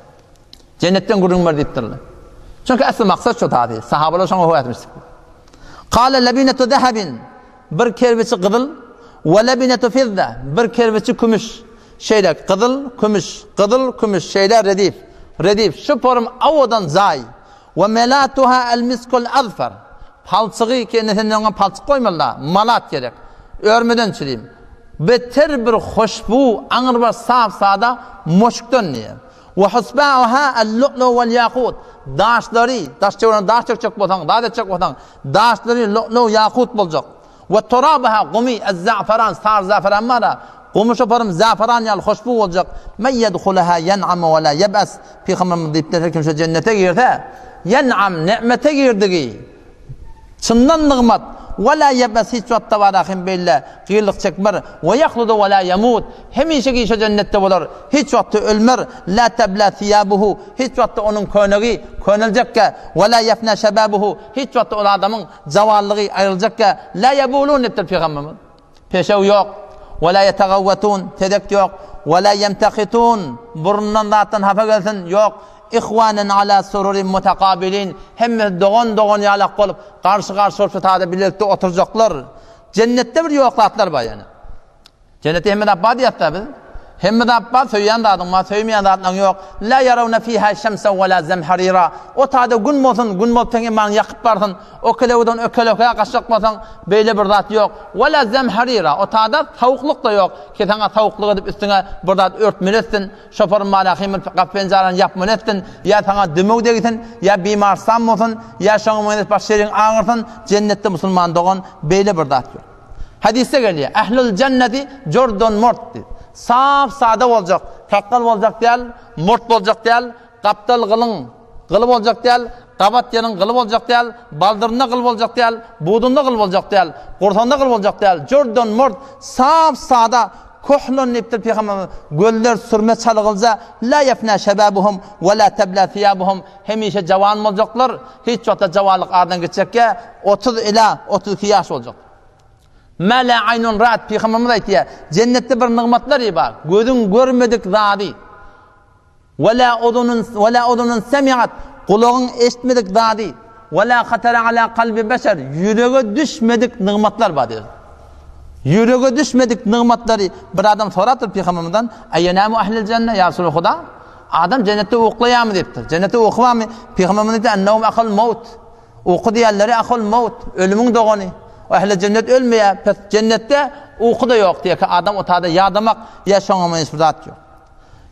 Jennetden gürrüň ber diýipdirler. Çünki asly maksat şo tazy. Sahabalar şoňa höwes etmişdik. Kale lebinetu zehabin bir kerbiçi gyzyl we lebinetu fizza bir kerbiçi kümüş. Şeýle gyzyl, kümüş, gyzyl, kümüş şeýle redif. Redif şu porum awadan jaý. We melatuha el miskul azfar. Palçygy ki indi sen oňa palçyk goýmaly-da, malat gerek. Örmeden çürim. Beter bir hoşbu, aňrybaş sap-sada moşkdan diýýär. We husbauha el-lu'lu wal-ýakut. Daşlary, daş töweregine daş dökjek bolsaň, zat etjek bolsaň, daşlary lu'lu, ýakut boljak. We turabuha gumy ez-za'faran, sary za'faran bar-a, gumy şoparym za'faran ýaly hoşbu boljak. Men ýedhulaha ýen'amu we la ýeb'as. Pygamberimiz diýipdir, her kim şo jennete girse, ýen'am, ni'mete girdigi. Çyndan nygmat, we la ýebes hiç wagtda bara hem beýle gyýyllyk çekmer, we ýahludu we la ýemut, hemişe şo jennetde bolar, hiç wagtda ölmer, la tebla siýabuhu, hiç wagtda onuň könegi köneljekkä, we la ýefna şebabuhu, hiç wagtda ol adamyň jawanlygy aýryljakkä, la ýebulun diýipdir pygamberimiz. Peşew ýok, we la ýetagawwatun, tezek ýok, we la ýemtahitun, burnundan zatdan hapa gelsin, ýok, ihwanen ala sururin mutakabilin, hemmesi dogan-dogan ýalak bolup, garşy-garşy bolup şu taýda bilelikde oturjaklar. Jennetde bir ýok zatlar bar ýöne. Jennetde hemme zat bar diýýäs-dä biz. Hemme zat bar, söýýän zadyň bar, söýmeýän zatlaň ýok. La ýarawna fiha şemsen we la zemharira. O taýda gün bolsun, gün bolup seň imanyňy ýakyp barsyn. O kelewden o kelewkä gaçjak bolsaň, beýle bir zat ýok. We la zemharira. O taýda sowuklyk-da ýok ki saňa sowuklyk edip üstüňe bir zat örtmeli etsin. Şoparyň malahy bir gap-penjarany ýapmaly etsin, ýa saňa dümew degsin, ýa bimarsam bolsun, ýa şoňa meňzeş başga ýeriň agyrsyn, jennetde musulman dogan beýle bir zat ýok. Hadysda gelýär, Ählül jenneti jordon mort diýip. Sap sada boljak, sakgal boljak däl, murt boljak däl, gapdal gylyň gyly boljak däl, gabat ýeriň gyly boljak däl, baldyrynda gyl boljak däl, budunda gyl boljak däl, gursagynda gyl boljak däl, jordon mort, sap sada, Kuhlun diýipdir Pygamberimiz, gözler sürme çalgylja, la ýefna şebabuhum we la tebla siýabuhum, hemişe jawan boljaklar, hiç wagtda jawanlyk aradan gitjekge, 30 ila 32 ýaş boljak. Ma la aýnun ra'at Pygamberimiz aýtýar, jennetde bir nygmatlar bar, gözüň görmedik zady. We la uzunun we la uzunun semi'at gulagyň eşitmedik zady. We la hatara ala kalbi beşer ýürege düşmedik nygmatlar bar diýdi. Ýürege düşmedik nygmatlary bir adam sorapdyr pygamberimizden, Eýenamu ahlul jenne ýa Resuly Huda? Adam jennetde uklaýarmy diýipdir. Jennetde uky barmy? Pygamberimiz aýtdy, Ennawm ahul maut. Uky diýenleri ahul maut, ölümiň dogany. Ähli jennet ölmeýär, pes jennetde uky-da ýok diýýär ki, adam otada ýadamak ýa şoňa meňzeş bir zat ýok.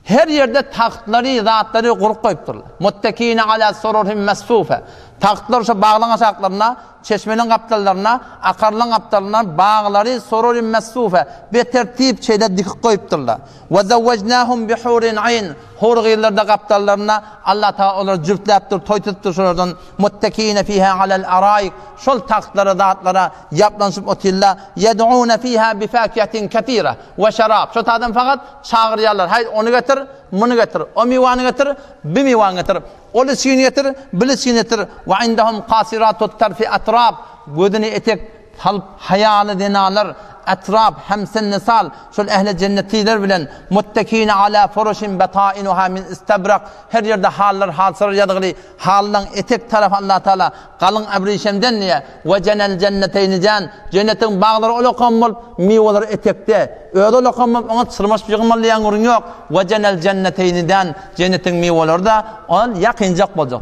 Her ýerde tagtlary, zatlary gurup goýupdyrlar. Muttekine ala sururin mesfufe. Tagtlar şo baglaryň aşaklarynda, çeşmeleň gapdallarynda, akarlaryň gapdalynda baglary sururin mesfufe, betertip şeýle dikip goýupdyrlar. We zewwejnahum bi hurin aýn. Hur gyzlar-da gapdallarynda Allah Tagala olary jübtläpdir, toý tutupdyr şolardan. Muttekine fiha alal araik. Şol tagtlara, zatlara ýaplanyşyp otyrlar. Ýed'une fiha bi fakihatin ketira. We şerap. Şo taýdan fakat çagyrýarlar. Haý, ony getir, muny getir. O miwany getir, bi miwany getir. Ol içgini getir, bil içgini getir. We indehum kasiratut tarfi atrab. Gözüni etek salyp haýaly zenalar, atrab, hemsennisal, şol ähli jennetliler bilen muttekine ala furuşin betainuha min istebrak. Her ýerde hallar, halyçalar ýazgyly. Halylaň etek tarapy Allatagala galyň äbrişemden diýýär. We jenel jenneteýni jan, jennetiň baglary ulakam bolup, miweleri etekde. Özi ulakam bolup, oňa çyrmaşyp ýygmaly diýen gürrüň ýok. We jenel jenneteýni dan, jennetiň miweleri-de ol ýakynjak boljak.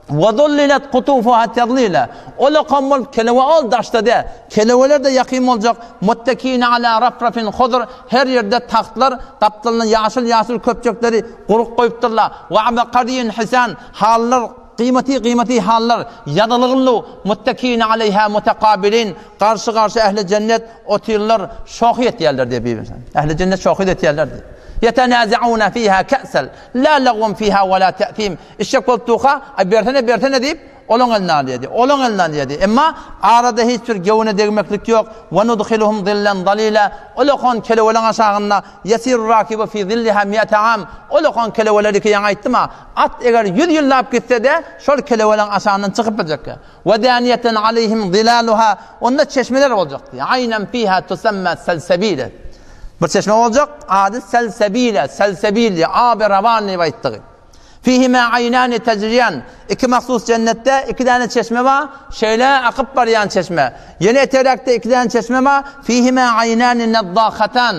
We zullilet kutufuha tezlila, ulakam bolup, kelewe ol daşda däl, keleweler-de ýakyn boljak. Muttekine ala rafrafin hudr, her ýerde tagtlar, gapdalynda ýaşyl-ýaşyl köpjekleri gurup goýupdyrlar. We abkariýin hisan, halylar, Gyýmaty gyýmaty hallar, ýazylygynlu, muttekine aleýhä mutekabilin, garşy-garşy ähli jennet otyrlar, şohy etýärler diýýär Bibimiz. Ähli jennet şohy etýärler diýýär. Ýetenazeuna fiha ke'sel, la lagwun fiha we la te'sim. Içjek bolup durka, aý bersene, bersene diýip, olaň elinden alýar diýýär. Olaň elinden alýar diýýär. Emma arada hiç bir göwne degmeklik ýok. We nudhiluhum zillen zalila. Ulakan keleweleň aşagynda, ýesiru rakibu fi zilliha mi'ate am. Ulakan keleweler iki ýaňy aýtdym-a. At eger ýüz ýyllap gitse-de, şol keleweleň aşagyndan çykyp biljekkä. We daniýeten aleýhim zilaluha, onda çeşmeler boljakdy. Aýnan fiha tusamma selsebile. Bir çeşme boljak, ady selsebile, selsebil diýip, aby rawan diýip aýtdygy. Fihima aýnani tejriýan, iki mahsus jennetde iki däne çeşme bar, şeýle akyp barýan çeşme. Ýene eteräkde iki däne çeşme bar, fihima aýnani nezzahatan.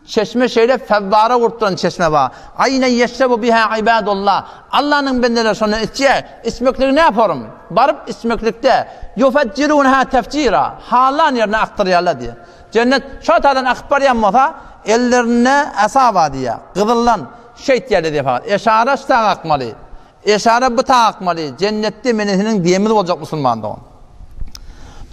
Çeşme şeýle fewwara urup duran çeşme bar. Aýnen ýeşrebu biha ibadullah. Allanyň bendeleri şondan içýär. Içmekligi nä forum? Baryp içmeklikde ýufejjirunha tefjira. Halan ýerine akdyrýarlar diýýär. Jennet şo taýdan akyp barýan bolsa, ellerinde asa bar diýýär. Gyzyldan şeýtýärler diýýär fakat. Eşara şu taýga akmaly. Eşara bu taýga akmaly. Jennetde menesiniň demiz boljak musulman dogan.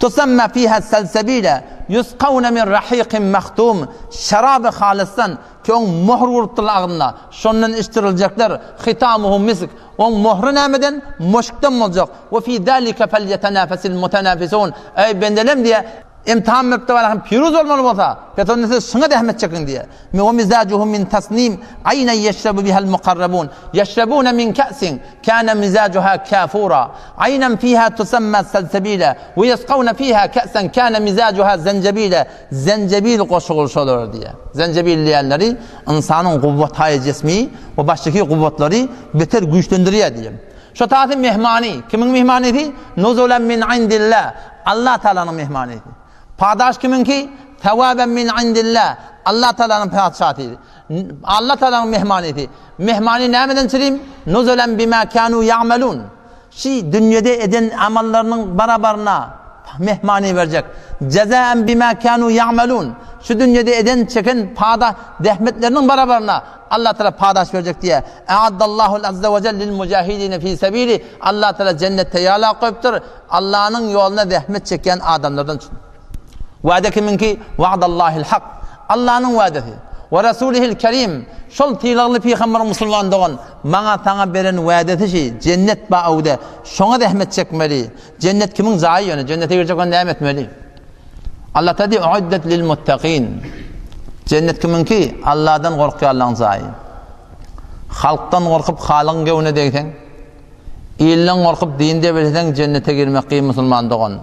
Tusamma fiha selsebile, yusqawna min rahiqin mahtum, şeraby halysdan, ki oň möhür urupdyrlar agzyna, şondan içdiriljekler, hitamuhu misk, oň möhri nämeden? Müşkden boljak, we fi zalike felyetenafesil mutenafisun, eý bendelem diýýär, imtihan berip tabara piruz bolmaly bolsa, pes onda siz şuňa zähmet çekiň diýýär. We mizajuhu min tasnim, aýnen ýeşrebu bihel mukarrabun, ýeşrebune min ke'sin, kâne mizajuha kâfûra, aýnen fîhâ tusammâ selsebîle, we ýesgawne fîhâ ke'sen kâne mizajuha zenjebîle, zenjebil goşugyl şolara diýýär. Zenjebil diýenleri ynsanyň guwwataýy jismi we başdaky guwwatlary beter güýçlendirýär diýýär. Şo taýy mehmany, kimiň mehmanysy? Nuzulan min indillah, Allah Tagalanyň mehmanysy. Padaş kimiňki? Sawaben min indillah. Allah Taalanyň patyşasy. Allah Taalanyň mehmanysy. Mehmany nämeden çirim? Nuzulan bima kanu ya'malun. Şi dünýede eden amallarynyň barabaryna mehmany berjek. Jazaen bima kanu ya'malun. Şu dünýede eden çeken pada zähmetleriniň barabaryna Allah Taala padaş berjek diýe. A'addallahu azza we celle lil mujahidine fi sabili. Allah Taala jennet taýýarlap goýupdyr. Allanyň ýolunda zähmet çekýän adamlardan üçin. Wade kimiňki? Wa'dallahil hak. Allanyň wadesi. We Rasulihil kerim. Şol sylagly pygamber musulman dogan, maňa saňa beren wadesi şi, jennet ba öwde. Şoňa zähmet çekmeli. Jennet kimiň jaýy ýöne? Jennete girjek bolsa näme etmeli? Allah Taala diýýär, Uiddet lil muttaqin. Jennet kimiňki? Allahdan gorkýanlaryň jaýy. Halkdan gorkup halygyň göwnüne degseň, Ilden gorkup din debilseň jennete girmek kyn musulman dogan.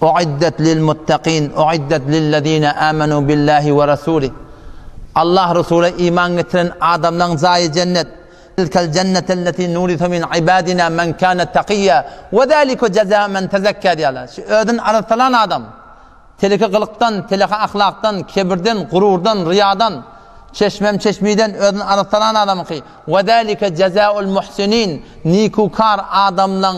Uiddet lil muttakin uiddet lillezine amenu billahi we rasulih. Allah Rasula iman getiren adamlaň jaýy jennet. Tilkel jennetelleti nurisu min ibadina men kana takiyya we zalika jeza men tezekka diýýärler. Şu özüni arassalan adam. Teleke gylykdan, teleke ahlakdan, kebirden, gururdan, ryýadan, çeşmem çeşmiden özüni arassalan adamyňky. We zalike jezaul muhsinin, nikukar adamlaň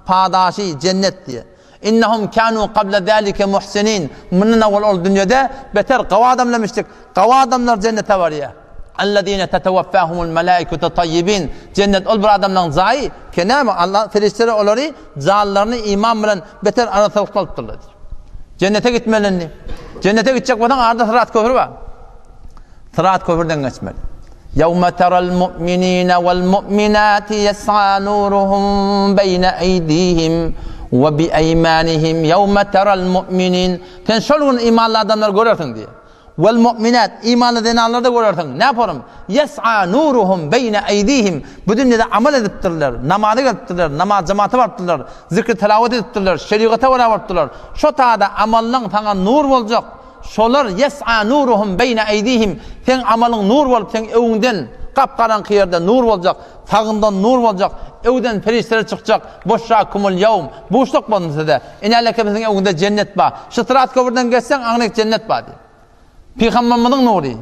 padaşy jennet diýýär. Innehum kanu qabla zalike muhsinin, mundan owal ol dünýede beter gowy adamlamişdik. Gowy adamlar jennete barýar. Allazine tetewaffahumul malaikatu tayyibin, jennet ol bir adamlaň jaýy, ki näme Allah perişdeler olary janlaryny iman bilen beter arassalykda alypdyrlar diýýär. Jennete gitmeli indi. Jennete gitjek bolsaň arada syrat köpri bar. Syrat köprüden geçmeli. Ýewme teral mu'minina wal mu'minati yes'a nuruhum beýne eýdihim we bi eýmanihim ýewme teral mu'minin. Sen şol gün imanly adamlary görersiň diýýär. Wal mu'minat, imanly zenanlary-da görersiň. Näporum? Ýes'a nuruhum beýne eýdihim. Bu dünýede amal edipdirler, namaza gelipdirler, namaz jemata barypdyrlar, zikri tilawat edipdirler, şerigata görä barypdyrlar. Şo tada amallaň saňa nur boljak. Şolar ýes'a nuruhum beýne eýdihim. Seň amalyň nur bolup, seň öňüňden gap-garaňky ýerde nur boljak, sagyňdan nur boljak, öwden perişdeler çykjak. Boşrakumul ýewm. Buşluk bolsun size. Ine-leke biziň öňümizde jennet bar. Şu syrat köprüden geçseň, aňryk jennet bar diýip. Pygamberimiziň nury,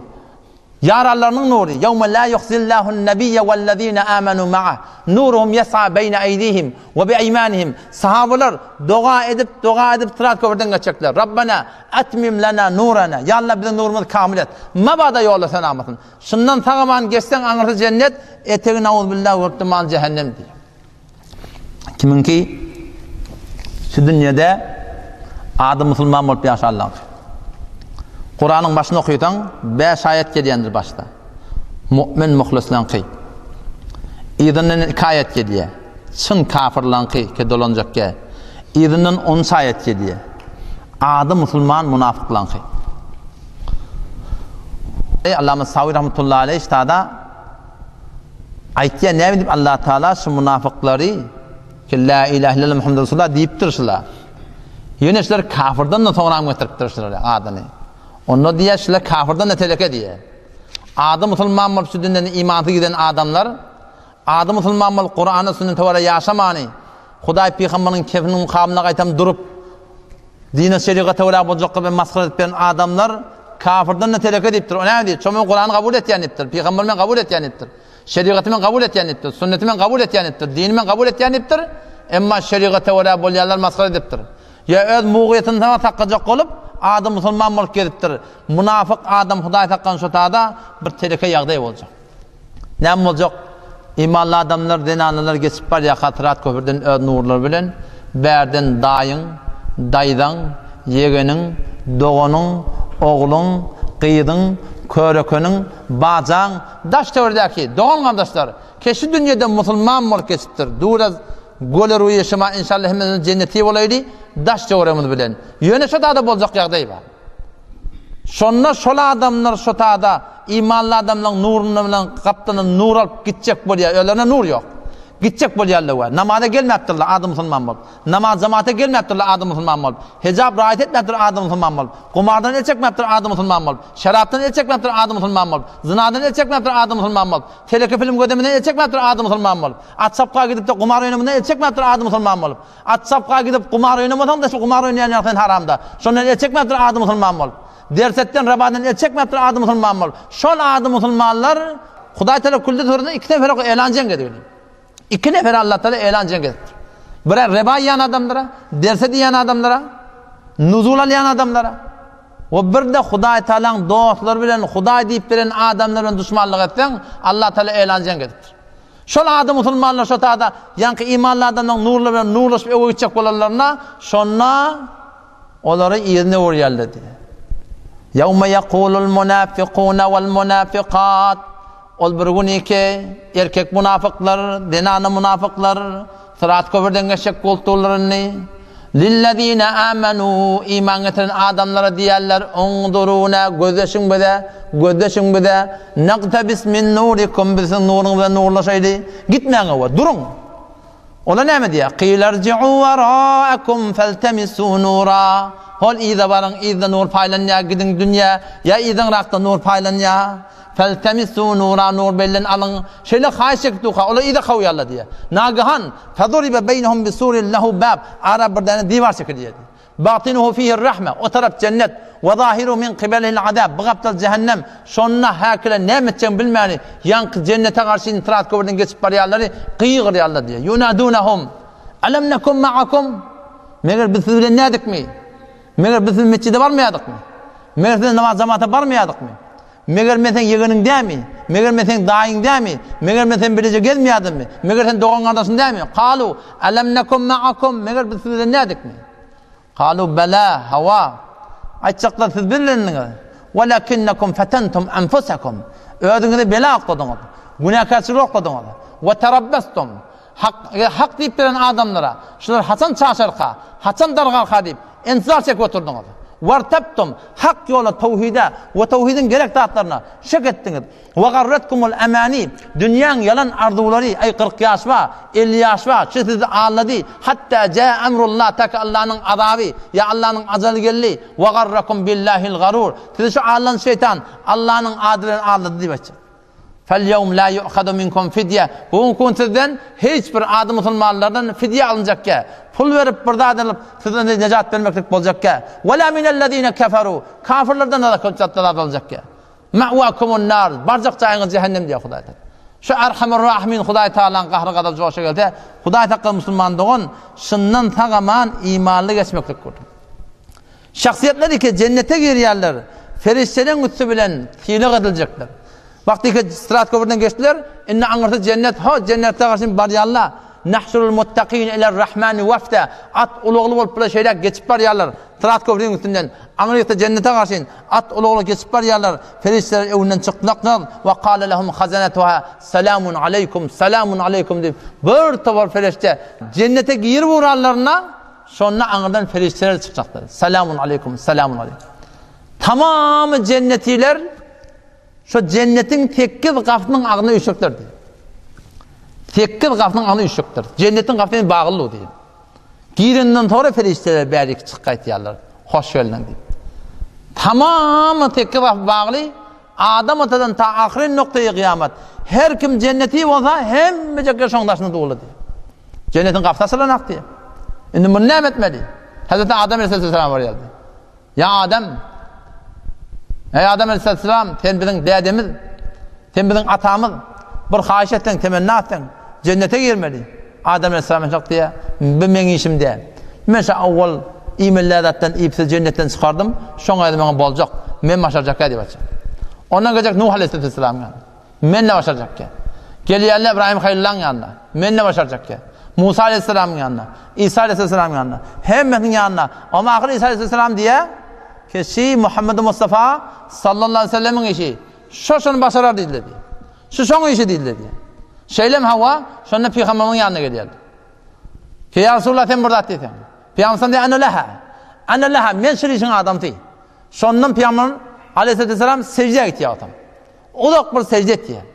ýaranlarynyň nury, Ýewme la ýuhzillahun nabiyye wellezine amenu ma'ah, nuruhum ýes'a beýne eýdihim we bi eýmanihim. Sahabalar doga edip, doga edip syrat köprüden geçjekler. Rabbena atmim lena nurana. Ýa Allah biziň nurumyzy kamyl et. Mabada ýola sen amasyn. Şundan sag-aman geçseň aňyrsy jennet, etegi nauzbillah görüp durman jähennem diýip. Kimiňki şu dünýede ady musulman bolup ýaşanlaňky. Kuranyň başyny okysaň, 5 aýat gelýändir başda. Mu'min muhlyslaňky. Yzyndan 2 aýat gelýär. Çyn kafirlaňky ke dolanjak ge. Yzyndan 13 aýat gelýär. Ady musulman munafyklaňky. Allama Sawi rahmetullahi aleyh ştada Aýtýar, näme diýip Allah Taala şu munafyklary ki la ilahe illallah Muhammed Resulullah diýipdir şular. Ýöne şular kafirden de soňram getiripdir şular adyny. Onda diýýär şular kafirden de teleke diýýär. Ady musulman bolup şu dünýeden imansyz giden adamlar, ady musulman bolup Kur'ana sünnete görä ýaşamany, Hudaý pygamberiň kefiniň mukamyna gaýtam durup Dine şerigata görä boljak gyby masgara edip beren adamlar kafirden-de teleke diýipdir. O näme diýip? Şo men Kurany kabul etýän diýipdir. Pygamberi men kabul etýän diýipdir. Şerigaty men kabul etýän diýipdir. Sünneti men kabul etýän diýipdir. Dini men kabul etýän diýipdir. Emma şerigata görä bolýanlar masgara edipdir. Ýa öz mugyýetini saňa saklajak bolup, ady musulman bolup gezipdir. Munafyk adam Hudaý saklan şo tada bir teleke ýagdaý boljak. Näme boljak? Imanly adamlar, zenanalar geçip barýarka Syrat köprüden öz nurlary bilen, bärden daýyň, daýzaň, ýegeniň, doganyň, ogluň, gyzyň, körekeniň, bajaň, daş-töweredäki dogan-gardaşlar, keşi dünýede musulman bolup geçipdir. Duraz göle ruýy şyma inşallah hemmemiz jenneti bolaýly daş-töweregimiz bilen. Ýöne şo zada boljak ýagdaý bar. Şonda şol adamlar şo tada imanly adamlaryň nuruna bilen gapdalyndan nur alyp gitjek bolýar. Özlerinde nur ýok. Gitjek bolýarlar we namaza gelmäpdirler ady musulman bolup. Namaz jemata gelmäpdirler ady musulman bolup. Hijap raýat etmäpdir ady musulman bolup. Gumardan el çekmäpdir ady musulman bolup. Şerapdan el çekmäpdir ady musulman bolup. Zynadan el çekmäpdir ady musulman bolup. Teleke film gözlemeden el çekmäpdir ady musulman bolup. At çapga gidip-de gumar oýnamyndan el çekmäpdir ady musulman bolup. At çapga gidip gumar oýnamasaň-da şu gumar oýnaýan ýaly sen haramda. Şondan el çekmäpdir ady musulman bolup. Dersetden, rabadan el çekmäpdir ady musulman bolup. Şol ady musulmanlar Hudaý Teala Külde suresinde iki nefer elan jeň edip. Iki nefer Allah Teala elan jeň edipdir. Biri reba iýen adamlara, derse diýen adamlara, nuzul alýan adamlara. We bir-de Hudaý Tealaň dostlary bilen Hudaý diýip beren adamlar bilen duşmanlyk etseň, Allah Teala elan jeň edipdir. Şol ady musulmanlar şo tada ýaňky imanly adamlaryň nurlary bilen nurlaşyp öwe gitjek bolanlarynda şonda olary yzyna öwürýärler diýýär. Ýewme ýekulul munafikune wal munafikat Ol bir gün ki erkek munafyklar, zenana munafyklar Syrat köprüden geçjek bolup durlar indi. Lillezine amenu iman getiren adamlara diýerler, Unzuruna gözleşiň bize, gözleşiň bize, naqtabis min nurikum biz siziň nuruňyz bilen nurlaşaýly. Gitmäň öwe, duruň. Olar näme diýýär? Qilerji'u waraakum faltamisu nura. Hol yza baryň, yzda nur paýlanýar, gidiň dünýä, ýa yzyňrakda nur paýlanýar. Feltemisu nura nur bellen alyň. Şeýle haýyş çekip durka, olar yza kowýarlar diýýär. Nagihan, feduribe beýnehum bisurin lehu bab, ara bir däne diwar çekilýär diýýär. Batynuhu fihir rahme, o tarap jennet, we zahiru min kibelihil azab, bu gapdal jähennem. Şonda häkile näme etjegini bilmäni, ýaňky jennete garşy syrat köprüden geçip barýanlary gygyrýarlar diýýär. Ýunadunahum, Alam nekum ma'akum? Meger biz siz bilen nädikmi? Meger biz siz metjide barmaýardykmy? Meger siz namaz jamata barmaýardykmy? Meger men seň ýegeniň dälmi? Meger men seň daýyň dälmi? Meger men sen bileje gezmeýärdimmi? Meger sen dogan-gardaşym dälmi? Kalu, Alam nekum ma'akum? Meger biz siz bilen däldikmi? Kalu, Bela, hawa. Aýtjaklar, siz biz bilendiňiz. Walakinnekum fetentum enfusakum. Özüňizi bela okladyňyz. Günäkärçilige okladyňyz. We terabbastum. Hak, hak diýip beren adamlara, şular haçan çaşarka, haçan dargarka diýip, intizar çekip oturdyňyz. Wartabtum, hak ýola, towhide we towhidiň gerek zatlaryna şek etdiňiz. Wa garratkumul amani, dünýäň ýalan arzuwlary, aý 40 ýaş bar, 50 ýaş bar, şu sizi aldady, hatda jaa emrullah, ta ki Allanyň azaby, ýa Allanyň ajaly geldi, wa garrakum billahil garur, sizi şu aldan şeýtan Allanyň ady bilen aldady diýip aýtjak. Fel-ýewm la ýu'hadu minkum fidýe. Bu gün sizden hiç bir ady musulmanlardan fidýe alynjakkä. Pul berip bir zat alyp sizden nejat bermeklik boljakkä. Ve la minellezine keferu. Kafirlerden da köp zat alynjakkä. Ma'wakumun nar. Barjak jaýyňyz cehennem diýýär Hudaý Taala. Şu Erhamur Rahimin Hudaý Taalanyň gahry gazaby joşa gelse, Hudaý saklasyn musulman dogan, şundan sag-aman imanly geçmeklik bolsun. Şahsyýetler iki jennete girýärler, perişdeleriň üsti bilen sylag ediljekler. Wagty iki syrat köprüden geçdiler, indi aňyrsy jennet, ho, jennete garşy barýarlar. Nahşurul muttakin iler rahmani wafda. At ulagly bolup bular şeýle geçip barýarlar. Syrat köprüniň üstünden aňyrykda jennete garşy at ulagly geçip barýarlar. Perişdeler öňünden çykdylaklar. Wa qala lahum hazanatuha salamun aleýkum, salamun aleýkum diýip, bir topar perişde jennete girip uranlarynda Şonda aňyrdan perişdeler çykjakdyr. Salamun aleýkum, salamun aleýkum. Tamamy jennetiler şo jennetiň sekiz gapynyň agzyna üýşjekler diýdi. Sekiz gapynyň agzyna üýşjekdir. Jennetiň gapysy indi bagly diýdi. Girenden sonra perişdeler bärik çykyp gaýtýarlar. Hoş geldiň diýip. Tamamy sekiz gapy bagly. Adam atadan ta ahyryn noktaýy kyýamat. Her kim jenneti bolsa, hemmejekler şoň daşynda durly diýip. Jennetiň gapysy açylanak diýip. Indi muny näme etmeli? Hazreti Adam aleyhisselam barýardy. Ýa Adam, Eý Adam aleyhisselam, sen biziň dädemiz, sen biziň atamyz. Bir haýyş etseň, temenna etseň, jennete girmeli. Adam aleyhisselam şok diýýär, bu meň işim däl. Men şu awwal iýmeli zatdan iýip sizi jennetden çykardym, şoň özi maňa boljak. Men başarjak diýip aýtjak. Ondan gejek Nuh aleyhisselam ýanyna. Men ne başarjak ki? Gelýärler Ibrahim Halylyň ýanyna. Men ne başarjak ki? Musa aleyhisselamyň ýanyna. Isa aleyhisselamyň ýanyna. Hemmesiniň ýanyna. Amma ahyr Isa aleyhisselam diýýär ki, şi Muhammed Mustafa sallallahu aleyhi ve sellemiň işi. Şo şony başarar diýdiler diýýär. Şu şoň işi diýdiler diýýär. Şeýlem hawa, şonda pygamberimiň ýanyna gelýärdi. Ki ýa Resulallah sen bir zat diýseň. Pygamber diýýär, ana leha. Ana leha, men şul işiň adamsy. Şondan pygamber aleyhisselam seždä gitýär otam. Uzak bir sežde etýär.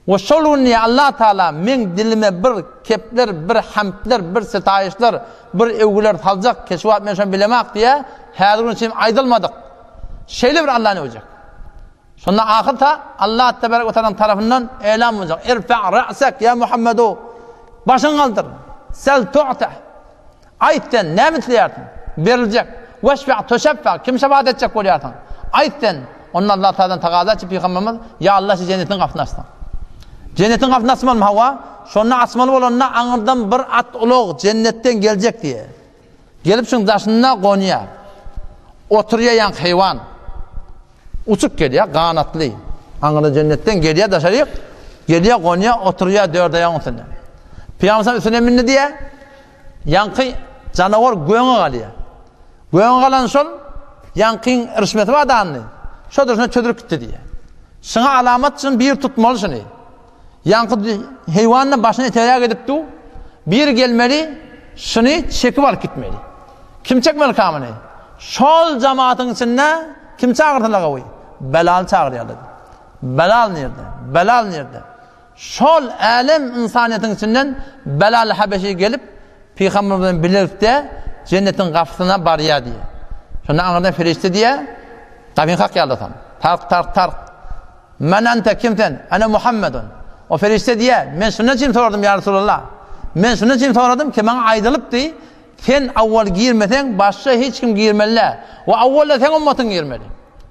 We şol gün diýýär, Allah Taala meň dilime bir kepler, bir hamdler, bir sitaýyşlar, bir öwgüler saljak, ki şu wagt men şony bilemak diýýär, häzir gün üçin aýdylmadyk. Şeýle bir Allany öwjek. Şonda ahyr ta Allah tebarek we taala tarapyndan elan boljak. Irfa ra'sak ya Muhammedu. Başyňy galdyr. Sel tu'ta. Aýt sen, näme isleýärsiň? Beriljek. Weşfa tuşaffa. Kim şefaat etjek bolýarsyň? Aýt sen! Onda Allah Tagaladan tagaza etdi pygamberimiz, Ýa Allah şu jennetiň gapysyny açsyn. Jennetiň gapysyny açmalymy? Hawa. Şonda açmaly bolanda aňyrdan bir at ulag jennetden geljek diýýär. Gelip şuň daşynda gonýar. Oturýar ýaňky heýwan. Uçup gelýär, ganatly. Aňyrdan jennetden gelýär daşaryk, gelýär, gonýar, oturýar dört aýagyň üstünde. Pygamber üstüne mindi diýýär. Ýaňky janawar göňe galýar. Göňe galan şol ýaňkyň irişmesi bar dandy. Şo durşuna çözülip gitdi diýýär. Şuňa alamat şuny bir tutmaly şuny. Ýaňky heýwan-da başyny eteräk edip dur. Bir gelmeli, şuny çekip alyp gitmeli. Kim çekmeli kamyny? Şol jamatyň içinde kim çagyrsalar gowy? Belal çagyrýarlar. Belal nirde? Belal nirde? Şol älem ynsanyýetiň içinden Belal Habeşi gelip, Pygamber bilen bilelikde jennetiň gapysyna barýar diýýär. Şonda aňyrdan perişde diýýär, Gapyny kakýarlar soň. Tark, tark, tark. Men ente, kim sen? Ene Muhammedun. O perişde diýýär, men şundan üçin soradym ýa Resulallah. Men şundan üçin soradym ki, maňa aýdylypdy, sen awwal girmeseň, başga hiç kim girmeli däl. We awwal-da seň ummatyň girmeli.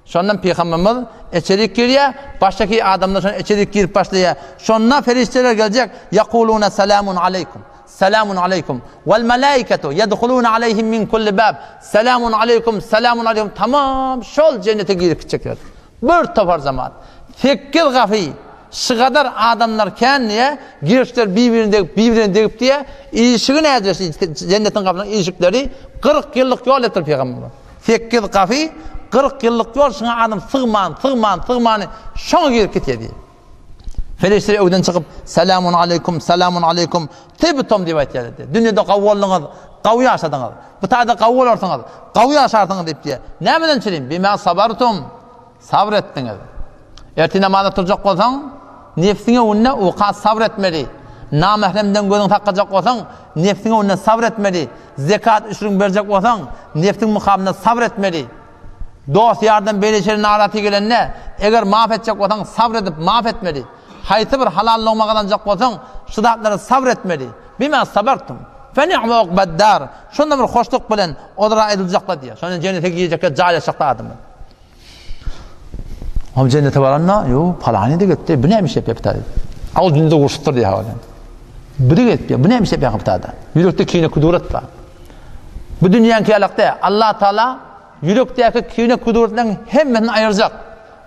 Şondan Pygamberimiz içerik girýär, başdaky adamlar şonda içerik girip başlaýar. Şonda perişdeler geljek, Ýakuluna selamun aleýkum. Selamun aleýkum. Wal malaiketu ýedhuluna aleýhim min kulli bab. Selamun aleýkum, selamun aleýkum. Tamam şol jennete girip gitjekler. Bir topar jemaat. Sekiz gapy, şygadar adamlar kän diýe, girişler bir-birine degip, bir-birine degip diýe, işigi nädire jennetiň gapynyň işikleri 40 ýyllyk ýol etdir pygamberimiz. Sekiz gapy, 40 ýyllyk ýol şuňa adam sygman, sygman, sygmany şoňa girip gitýär diýe. Perişdeler öwden çykyp, Selamun aleýkum, selamun aleýkum, tibtum diýip aýtýarlar diýýär. Dünýede gawy bolduňyz, gawy ýaşadyňyz. Bu taýda gawy bolarsyňyz, gawy ýaşarsyňyz diýip diýýär. Nämeden çürim? Bima sabartum. Sabr etdiňiz. Ertir namaza turjak bolsaň, nebsiň öňünde uka sabr etmeli. Namähremden gözüňi saklajak bolsaň, nebsiň öňünde sabr etmeli. Zekat üşrüň berjek bolsaň, nebsiň mukamynda sabr etmeli. Dost-ýardan beýle-şeýle naraty gelende, eger maaf etjek bolsaň, sabr edip, maaf etmeli. Haýsy bir halal logma gazanjak bolsaň, şu zatlara sabr etmeli. Bima sabartum, fe ni'me ukbaddar. Şonda bir hoşluk bilen olara aýdyljaklar diýýär. Şonda jennete girjekler, jaýlaşjaklar adamlar. Hom jennete baranda, ýo, palany-da gelipdi, bu näme iş ýapýar bu taýda? Aw dünýede urşupdyr diýýär hawa. Biri gelipdi, bu näme iş ýapýar bu taýda? Ýürekde kine kudurat bar. Bu dünýäňki ýalak däl. Allah Taala ýürekdäki kine kuduratynyň hemmesini aýyrjak.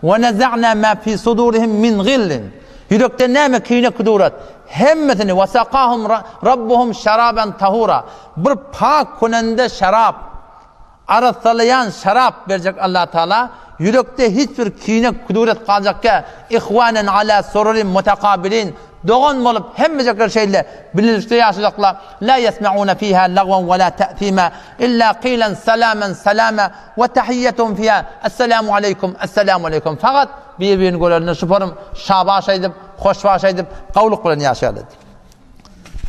Wa naza'na ma fi sudurihim min gillin. Ýürekde näme kine kudurat hemmesini wa saqahum rabbuhum şaraban tahura. Bir pak künende şarap Arassalaýan şarap berjek Allah Taala ýürekde hiç bir kine kuduret galjakkä ihwanen ala sururin mutakabilin dogan bolup hemmejekler şeýle bilelikde ýaşajaklar la ýesmeuna fiha lagwan we la ta'sima illa qilan salaman salama we tahiýýatuhum fiha essalamu aleýkum essalamu aleýkum fakat bir birini görende şu forum şabaş aýdyp hoşbaş aýdyp gowluk bilen ýaşaýarlar.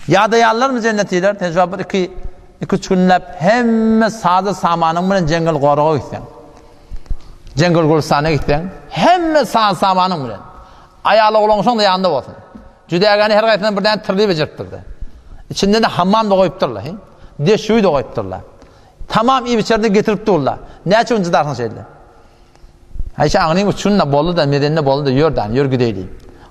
Ýadaýarlarmy jennetiler? Sen şu bir iki, iki üç günläp hemme sazy samanyň bilen jeňňel goraga gitseň. Jeňňel gülüstana gitseň, hemme saz samanyň bilen. Aýal oglan şoň da ýanynda bolsun. Jüdägäni her gaýsyna bir däne tirli bejeripdirdi. Içinde de hammam da goýupdyrlar. Deşüwi de goýupdyrlar. Tamam iýip-içerini getirip durlar. Näçe gün çydarsyň şeýle? Aýşe aňryň uçunda boldy-da, medende boldy-da, ýör dan, ýör gideýli.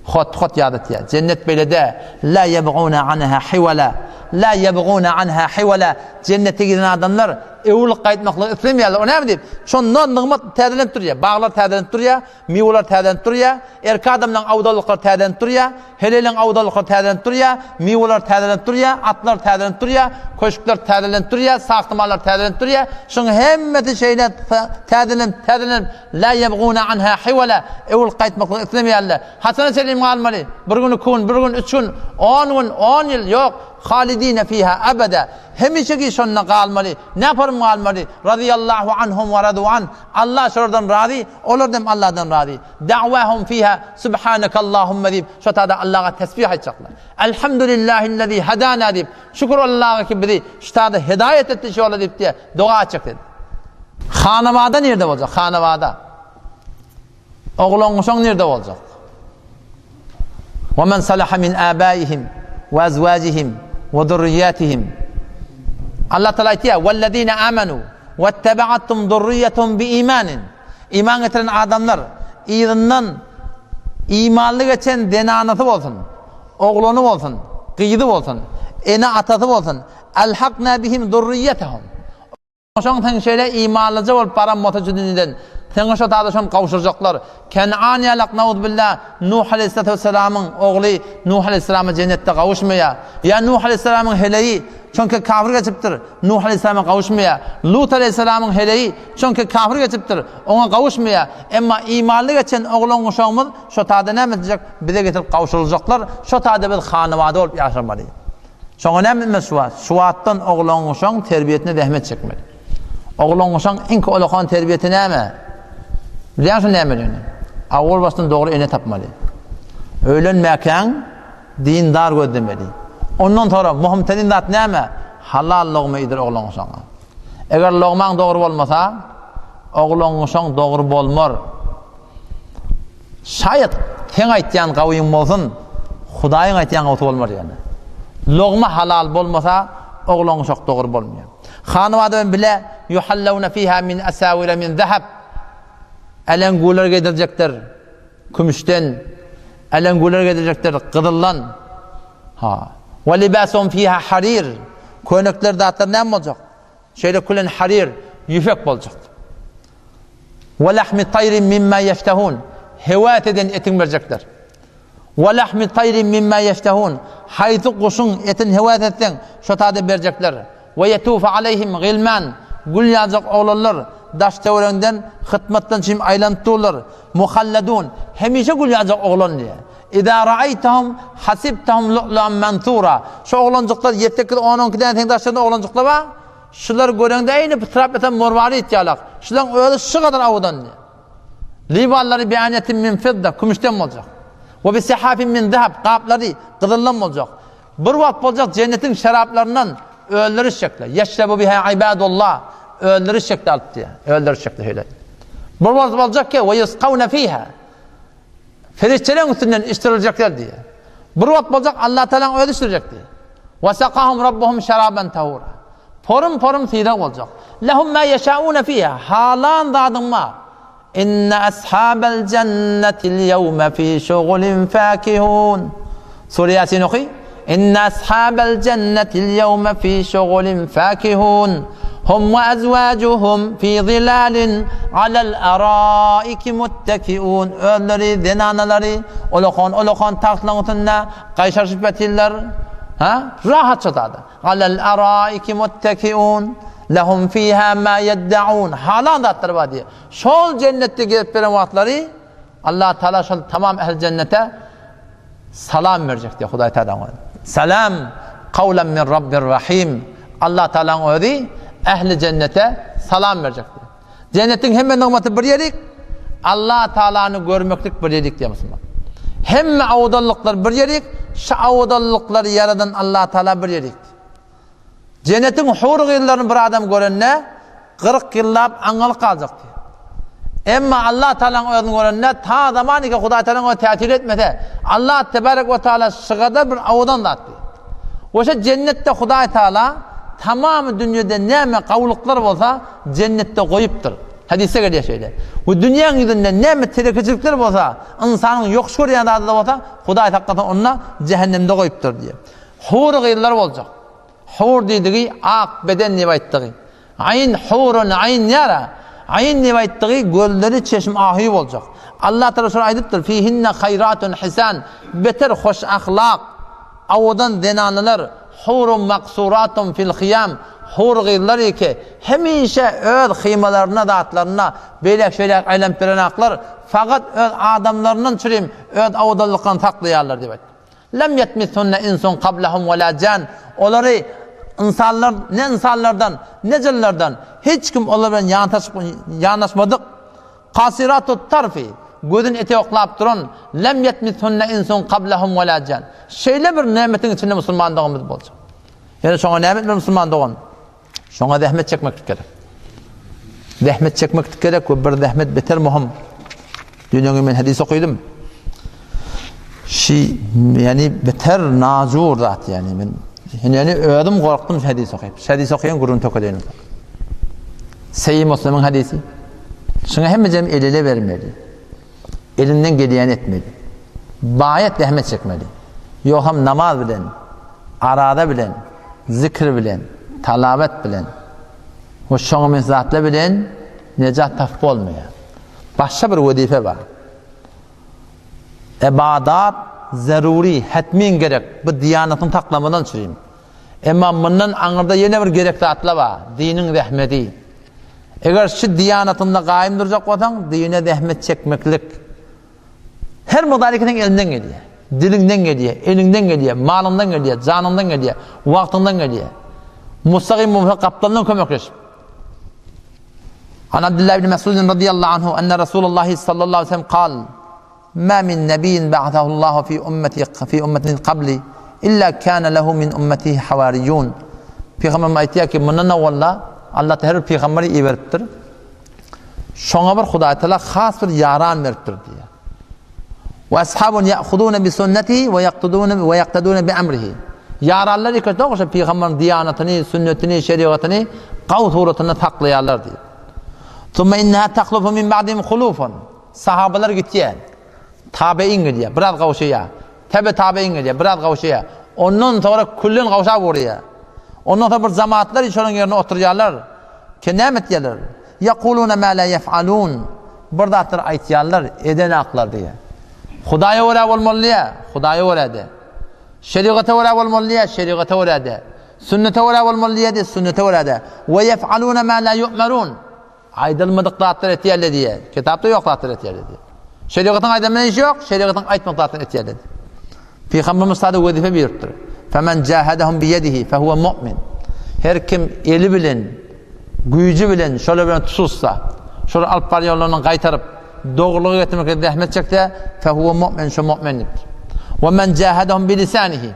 Hot, hot ýadatýar. Jennet beýle-de, la ýebguna anha hiwala, la ýebguna anha hiwala. Jennete giren adamlar öwrülip gaýtmaklygy islemeýärler. O näme diýip? Şonda nygmat täzelenip durýar, baglar täzelenip durýar, miweler täzelenip durýar, erkek adamlaryň awdallyklary täzelenip durýar. Heleliň awdalyklary täzelenip durýar, miweler täzelenip durýar, atlar täzelenip durýar, köşkler täzelenip durýar, sagtymalar täzelenip durýar. Şuň hemmesi şeýle täzelenip, täzelenip, la ýebguna anha hiwala, öwrülip gaýtmaklygy islemeýärler. Haçana çenli galmaly? Bir gün, iki gün, bir gün, üç gün, on gün, on ýyl, ýok, halidine fiha ebeda. Hemişeki şonda galmaly. Näparym galmaly? Razyýallahu anhum we radu anh. Allah şolardan razy, olar hem Allahdan razy. Da'wahum fiha Subhanakallahumma diýip, şo tada Allaha tesbih aýtjaklar. Elhamdülillahillezî hedana diýip, şükür Allaha ki bizi şu tada hidaýat etdi şu ýola diýip diýe doga aýtjak dedi. Hanabada nirde boljak? Hanabada. Oglan-uşak nirde boljak? Wa men salaha min abaihim wa azwajihim wa zurriyyatihim. Allah Taala aýtýar: "Wallazina amanu wattaba'atum zurriyyatuhum biimanin." Iman getiren adamlar, yzyndan imanly geçen zenanasy bolsun, oglany bolsun, gyzy bolsun, ene-atasy bolsun, elhakna bihim zurriýetehum. Şoň sen şeýle imanlyja bolup baran bolsa şu dünýeden, seňe şo tada şony gowşurjaklar. Kenan ýalak nauzbilla Nuh aleýhissalatu wessalamyň ogly Nuh aleýhissalama jennetde gawuşmaýar. Ýa Nuh aleýhissalamyň heleýi, çünki kafir geçipdir, Nuh aleýhissalama gawuşmaýar. Lut aleýhissalamyň heleýi, çünki kafir geçipdir, oňa gawuşmaýar. Emma imanly geçen oglan-uşagymyz şo tada näme etjek? Bize getirip gawşuryljaklar. Şo tada biz hanawada bolup ýaşamaly. Şoňa näme etmeli şu wagt? Şu wagtdan oglan-uşagyň terbiýesine zähmet çekmeli. Oglan-uşagyň iňki ulakan terbiýesi näme? Bilýäňmi şuny nämeligini? Awwal başdan dogry ene tapmaly. Öýlenmäkäň dindar gözlemeli. Ondan soňra möhüm terin zat näme? Halal logma iýdir oglan-uşagyňa. Eger logmaň dogry bolmasa, oglan-uşagyň dogry bolmar. Şaýat seň aýtýan gawyň bolsun, Hudaýyň aýtýan gawsy bolmar ýöne. Logma halal bolmasa, oglan uşak dogry bolmaýar. Hanybada bilen bile yuhallawna fiha min asawira min zahab. Älengular geýdirjekler kümüşden, älengular geýdirjekler gyzyldan. Ha. Wa libasuhum fiha harir. Köýnekler zatlar näme boljak? Şeýle külen haryr, ýüpek boljak. Wa lahmi taýrin mimma ýeştehun. Hewes eden etiň berjekler. Wa lahmi taýrin mimma ýeştehun. Haýsy guşuň etini hewes etseň, şo tada berjekler. Wa ýetufu aleýhim gilman. Gül ýaljak oglanlar daş-töwereginden hytmatdan çym aýlanyp durlar. Muhalladun. Hemişe gül ýaljak oglan diýýär. Iza ra'aýtahum hasibtahum lu'lu'an mansura. Şu oglanjyklar ýedi-sekiz, on-onki däne seň daşlarynda oglanjyklar bar. Şulary göreňde eýni pytrap ýatan morwarit ýalak. Şularyň özi şu gadar owadan diýýär. Liwanlary bi'aniýetin min fidda, kümüşden boljak. We bi sihafin min zahab, gaplary gyzyldan boljak. Bir wagt boljak jennetiň şeraplaryndan özleri içjekler. Ýeşrebu biha ibadullah, özleri içjekler alyp diýýär. Özleri içjekler şeýle. Bir wagt boljak ki, we ýusqawna fiha. Perişdeleriň üstünden içdiriljekler diýýär. Bir wagt boljak Allah Tagalaň özi içdirjek diýýär. Wa sakahum rabbuhum şaraban tahura. Porum-porum sylag boljak. Lehum ma ýeşauna fiha. Halan zadyň bar. Inne ashabal jennetil ýewme fi şugulin fakihun. Sure Ýasin oky. Inne ashabal jennetil ýewme fi şugulin fakihun. Hum we azwajuhum fi zilalin alal araiki muttekiun. Özleri, zenanalary ulakan-ulakan tagtlaryň üstünde gaýşarşyp ýatyrlar. Ha? Rahat şo zada. Alal araiki muttekiun. Lehum fiha ma yeddaun. Halan zatlary bar diýýär. Şol jennetde gezip beren wagtlary Allah Taala şol tamam ähli jennete Salam berjek diýýär Hudaý Tagalaň özi. Salam kawlan min Rabbir Rahim. Allah Tagalaň özi ähli jennete salam berjek diýýär. Jennetiň hemme nygmaty bir ýerik, Allah Tagalany görmeklik bir ýerik diýýär musulman. Hemme awdallyklar bir ýerik, şu awdallyklary ýaradan Allah Tagala bir ýerik. Jennetiň hur gyzlaryny bir adam görende 40 ýyllap aňňalyk galjak diýýär. Emma Allah Tagalaň özüni görende ta zaman ike Hudaý Tagalaň özi täsir etmese, Allah tebarek we taala şygada bir owadan zat diýýär. We şu jennetde Hudaý Tagala tamamy dünýede näme gawulyklar bolsa jennetde goýupdyr. Hadysda gelýär şeýle. We dünýäň ýüzünde näme telekeçilikler bolsa, ynsanyň ýokuş görýän zady-da bolsa, Hudaý saklasyn onda jähennemde goýupdyr diýýär. Hur gyzlar boljak. Hur diýdigi ak beden diýip aýtdygy. Aýn hurun aýn ýara. Aýn diýip aýtdygy gözleri çeşm ahy boljak. Allah Taala şony aýdypdyr, Fihinne haýratun hisan, beter hoş ahlak, owadan zenanalar, hurun maksuratun fil hyýam, hur gyzlar eke, hemişe öz hymalaryna zatlaryna beýläk-şeýläk aýlanyp berenaklar, fakat öz adamlaryndan çürim öz owadanlyklaryny saklaýarlar diýip aýtdy. Lem ýetmishunne insun kablahum we la jan, olary ynsanlar, ne ynsanlardan, ne jynlardan hiç kim olar bilen ýanaşmadyk. Kasiratut tarfi, gözüni ete oklap duran, lem ýetmishunne insun kablahum we la jan. Şeýle bir nämetiň içinde musulman doganymyz boljak. Ýöne şoňa näme etmeli musulman dogan? Şoňa zähmet çekmeklik gerek. Zähmet çekmeklik gerek we bir zähmet beter möhüm. Dünýäňe men hadis okydym. Şi, ýani beter najur zat ýani men ýani özüm gorkdum şu hadis okyp. Şu hadis okaýan gürrüň tökeleýin. Seýi Muslimiň hadisi. Şuňa hemmejem el-ele bermeli. Elinden gelýäni etmeli. Baýat zähmet çekmeli. Ýogsam namaz bilen, araza bilen, zikr bilen, talawat bilen we şoňa meňzeş zatlar bilen nejat tapyp bolmaýar. Başga bir wezipe bar. Ybadat zerury, hetmin gerek, bu diýanatyňy saklamadan üçin. Emma mundan aňyrda ýene bir gerek zatlar bar, diniň zähmedi. Eger şu diýanatyňda gaýym durjak bolsaň, dine zähmet çekmeklik her mugdaryky seň eliňden gelýär. Diliňden gelýär, eliňden gelýär, malyňdan gelýär, janyňdan gelýär, wagtyňdan gelýär. Mustagym bolsa gapdalyndan kömekleşip. An Abdullah ibn Mesud radiyallahu anhu enne Resulullah sallallahu aleyhi ve sellem kal Ma min nebiyyin ba'atahullahu fi ummeti fi ummetin qabli illa kana lehu min ummetihi hawariyun. Pygamberimiz aýtýar ki, mundan owalla Allah her bir pygamberi iberipdir. Şoňa bir Hudaý Taala has bir ýaran beripdir diýýär. We ashabun ya'khuduna bi sunnatihi we yaqtaduna we yaqtaduna bi amrihi. Ýaranlar ikisi şo pygamberiň diýanatyny, sünnetini, şerigatyny gaw suratynda saklaýarlar diýýär. Thumma innaha takhlufu min ba'dihim khulufun. Sahabalar gitýär. Tabein gelýär, biraz gowşaýar. Tebe tabein gelýär, biraz gowşaýar. Ondan soňra küllen gowşap urýar. Ondan soňra bir jemaatlar şonuň ýerine oturýarlar. Ke näme etýärler? Ýakuluna ma la ýefalun. Bir zatlar aýtýarlar, edenaklar diýýär. Hudaýa görä bolmaly diýýär, Hudaýa görä-de. Şerigata görä bolmaly diýýär, şerigata görä-de. Sünnete görä bolmaly diýýär, sünnete görä-de. We ýefaluna ma la ýu'merun. Aýdylmadyk zatlar etýärler diýýär. Kitapda ýok zatlar etýärler diýýär. Şerigatyň aýdan bilen işi ýok, şerigatyň aýtmadyk zatlaryny etýärler diýýär. Pygamberimiz sada wezipe beripdir. Femen jahadahum biyedihi fehuve mu'min. Her kim eli bilen, güýji bilen şolar bilen tutulsa, şolar alyp barýan ýollaryndan gaýtaryp, dogrulyga getirmekde zähmet çekse, fehuve mu'min, şo mu'min diýipdir. Ve men jahadahum bilisanihi.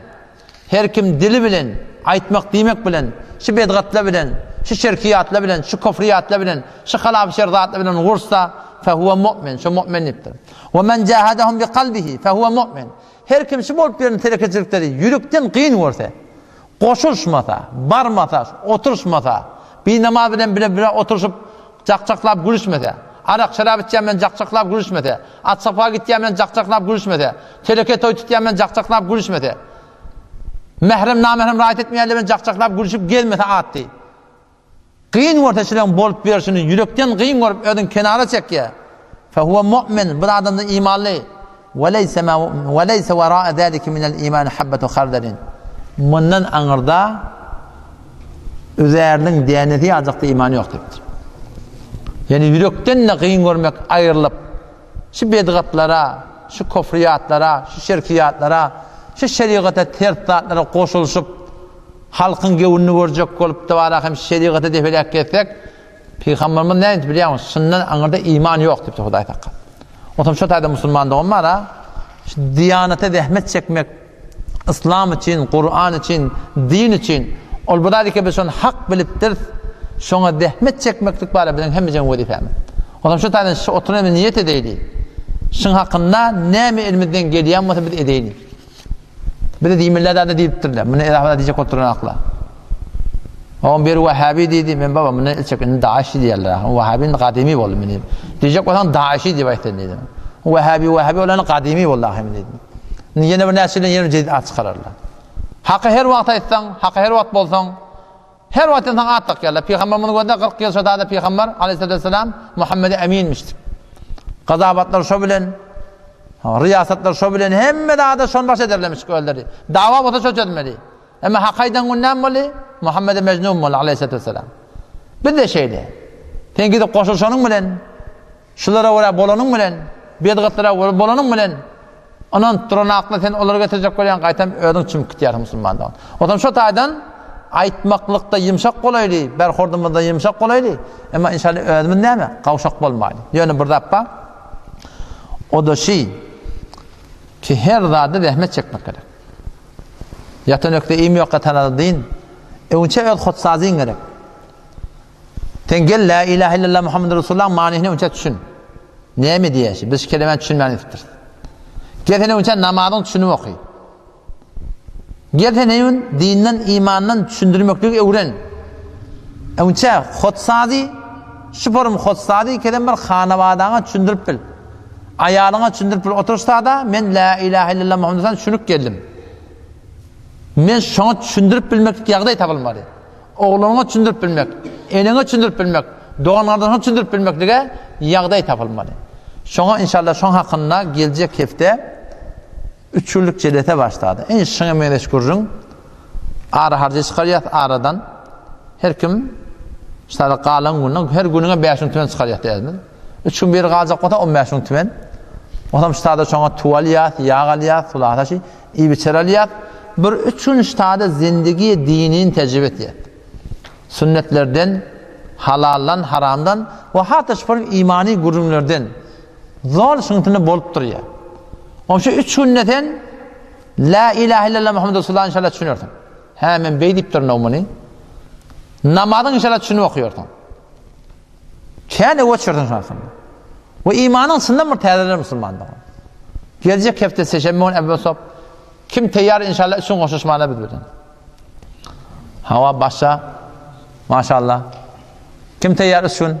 Her kim dili bilen, aýtmak diýmek bilen, şu bedgatlar bilen, şu şirkiýatlar bilen, şu kufriýatlar bilen, şu halap şer zatlar bilen ursa, fehuwe mu'min, şu mu'min diýipdir. We men jahadahum bi kalbihi, fehuwe mu'min. Her kim şu bolup ýören telekeçilikleri ýürekden kyn görse, goşulyşmasa, barmasa, oturyşmasa, binamaz bilen bile bile oturyşyp, jak-jaklap gülüşmese, arak-şerap içýän bilen jak-jaklap gülüşmese, at-çapga gitýän bilen jak-jaklap gülüşmese, teleke toý tutýan bilen jak-jaklap gülüşmese, mährem-namährem raýat etmeýänler bilen jak-jaklap gülüşip gezmese atdy. Kyn görse şularyň bolup ýörşüni, ýürekden kyn görüp özüni kenara çekýär. Fehuwe mu'min, bir adamda imanly. Ve leýse ma ve leýse wera'a zalike minel iman habbetu hardalin. Mundan aňyrda üzärliň dänesi ýalyjakda iman ýok diýipdir. Ýani ýürekden-de kyn görmek aýrylyp, şu bedgatlara, şu kufriýatlara, şu şirkiýatlara, şu şerigata ters zatlara goşulyşyp, halkyň göwnüni görjek bolup dabara hem şerigata depeläp gezsek, Pygamberimiz näme diýip bilýäňmi? Şundan aňyrda iman ýok diýipdir Hudaý saklasyn. Onsoň şo taýda musulman dogan bar-a, şu diýanata zähmet çekmek, yslam üçin, Kuran üçin, din üçin, ol bir zat eke biz şony hak bilipdiris, şoňa zähmet çekmeklik bar-a biziň hemmejeň wezipämiz. Onsoň şo taýdan şu oturan ýerimizde niýet edeýli. Şuň hakynda näme elimizden gelýän bolsa biz edeýli. Bize diýmeli zada diýipdirler. Muny edafa diýjek bolup duran akla. Oň biri Wahhabi diýdi, men baba mundan el çek, indi Daeş diýerler. Wahhabi indi gadymy boldy men diýdim. Diýjek bolsaň Daeşi diýip aýt sen diýdim. Wahhabi Wahhabi bolany gadymy boldy ahym diýdim. Indi ýene bir näçe ýyldan ýene bir jedid at çykararlar. Haky her wagt aýtsaň, haky her wagt bolsaň, Her wagt ynsan at dakýarlar. Pygamberimiziň gözünde 40 ýyl şo-da pygamber aleyhissalatu vesselam Muhammedi Eminmiş. Gazabatlar şo bilen, riýasatlar şo bilen hemme zada şon baş ederlemiş özleri. Dawa bolsa şo çözmeli. Emma hak aýdan gün näme boldy? Muhammedi Mejnun boldy aleyhissalatu vesselam. Biz de şeýle. Sen gidip goşulyşanyň bilen Şulara görä bolanyň bilen, bedgatlara görä bolanyň bilen, ynanyp duran akly sen olara getirjek bolýaň, gaýtam özüň çümüp gitýärsiň musulman dogan. Onsoň şo taýdan aýtmaklykda ýumşak bolaýly, berhordumyzda ýumşak bolaýly, emma inşallah özümiz näme, gawşak bolmaýly. Ýöne bir zat bar, o-da şi, ki her zada zähmet çekmek gerek. Ýatan ökde iým ýok ýatan dyn. Öňçe öz hotsazyň gerek. Sen gel la ilahe illallah Muhammedur Resulullah manysyna öňçe düşün. Näme diýýär? Biz şu kelemäni düşünmän ýetipdiris. Gel sen öňçe namazyň düşünip oky. Gel sen öň dinden, imandan düşündirmekligi öwren. Öňçe hot sazy. Şu forum hossady ikedem bir hanabadaňa düşündirip bil. Aýalyňa düşündirip bil. Oturyşsada men la ilahe illallah Muhammed Resulullah düşünip geldim. Men şoňa düşündirip bilmeklik ýagdaý tapylmady. Ogluňa düşündirip bilmek, eneňe düşündirip bilmek, dogan-gardaşyňa düşündirip bilmeklige ýagdaý tapylmaly. Şoňa inşallah şoň hakynda geljek hepde üç günlük jelese başlady. Ine şuňa meňzeş gürrüň. Ara harjy çykarýas aradan. Her kim şada galan gününe her günüňe 5000 tümen çykarýas diýýärmiz. Üç gün biri galjak bolsa 15000 tümen. Onam şada şoňa tuw alýas, ýag alýas, hulasa şi Iýip-içer alýas. Bir üç gün ştada zindigi dinini tejribe etýär. Sünnetlerden, halaldan, haramdan we hat-da şu bir imany gürrüňlerden zol şuňtunda bolup durýar. Oň şu üç günde sen La ilahe illallah Muhammed Resulullah inşallah düşünersiň. Hä men beý diýipdirin muny. Namazyň inşallah düşünip okýarsyň. Kän öwe çyrdyn şansynda. We imanyň çyndan bir täzeler musulmandygy. Geljek hepde seşenbe gün Ebu Sop kim teýýar inşallah üçin goşuşmana biz bilen. Hawa başa maşallah. Kim teýýar üç gün?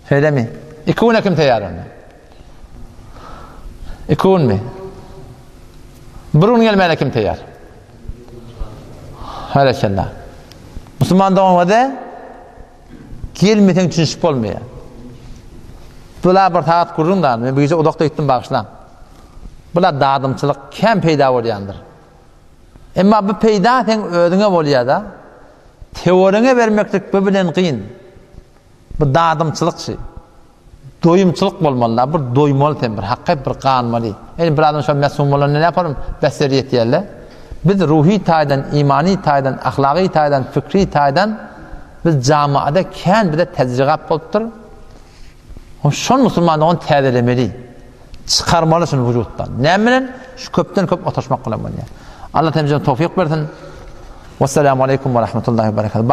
Şeýlemi? Iki güne kim teýýar onda? Iki günmi? Bir gün gelmäne kim teýýar? Berekella. Musulman dogan Gelmeseň düşünişip bolmaýar. Bula bir sagat gürrüň da, men bu gije uzakda gitdim bagyşlaň. Bula dadymçylyk kän peýda bolýandyr. Emma bu peýda seň özüňe bolýar-da. Töweregiňe bermeklik bu bilen kyn. Bu dadymçylyk şi. Doýumçylyk bolmaly-da, bir doýmaly sen, bir hakykat bir ganmaly. Indi bir adam şo mesum bolanda ne yaparym? Besler ýetýärler. Biz ruhy taýdan, imany taýdan, ahlagy taýdan, fikri taýdan biz jamaada kän bize tejrigat bolupdyr. Şol musulman ony täzelemeli. Çykarmaly şuny wujutdan. Näme bilen? Şu köpden köp otaşmak bilen bolýar. Allah temizden towfik bersin. Wassalamu aleýkum we rahmetullahi we berekatuh.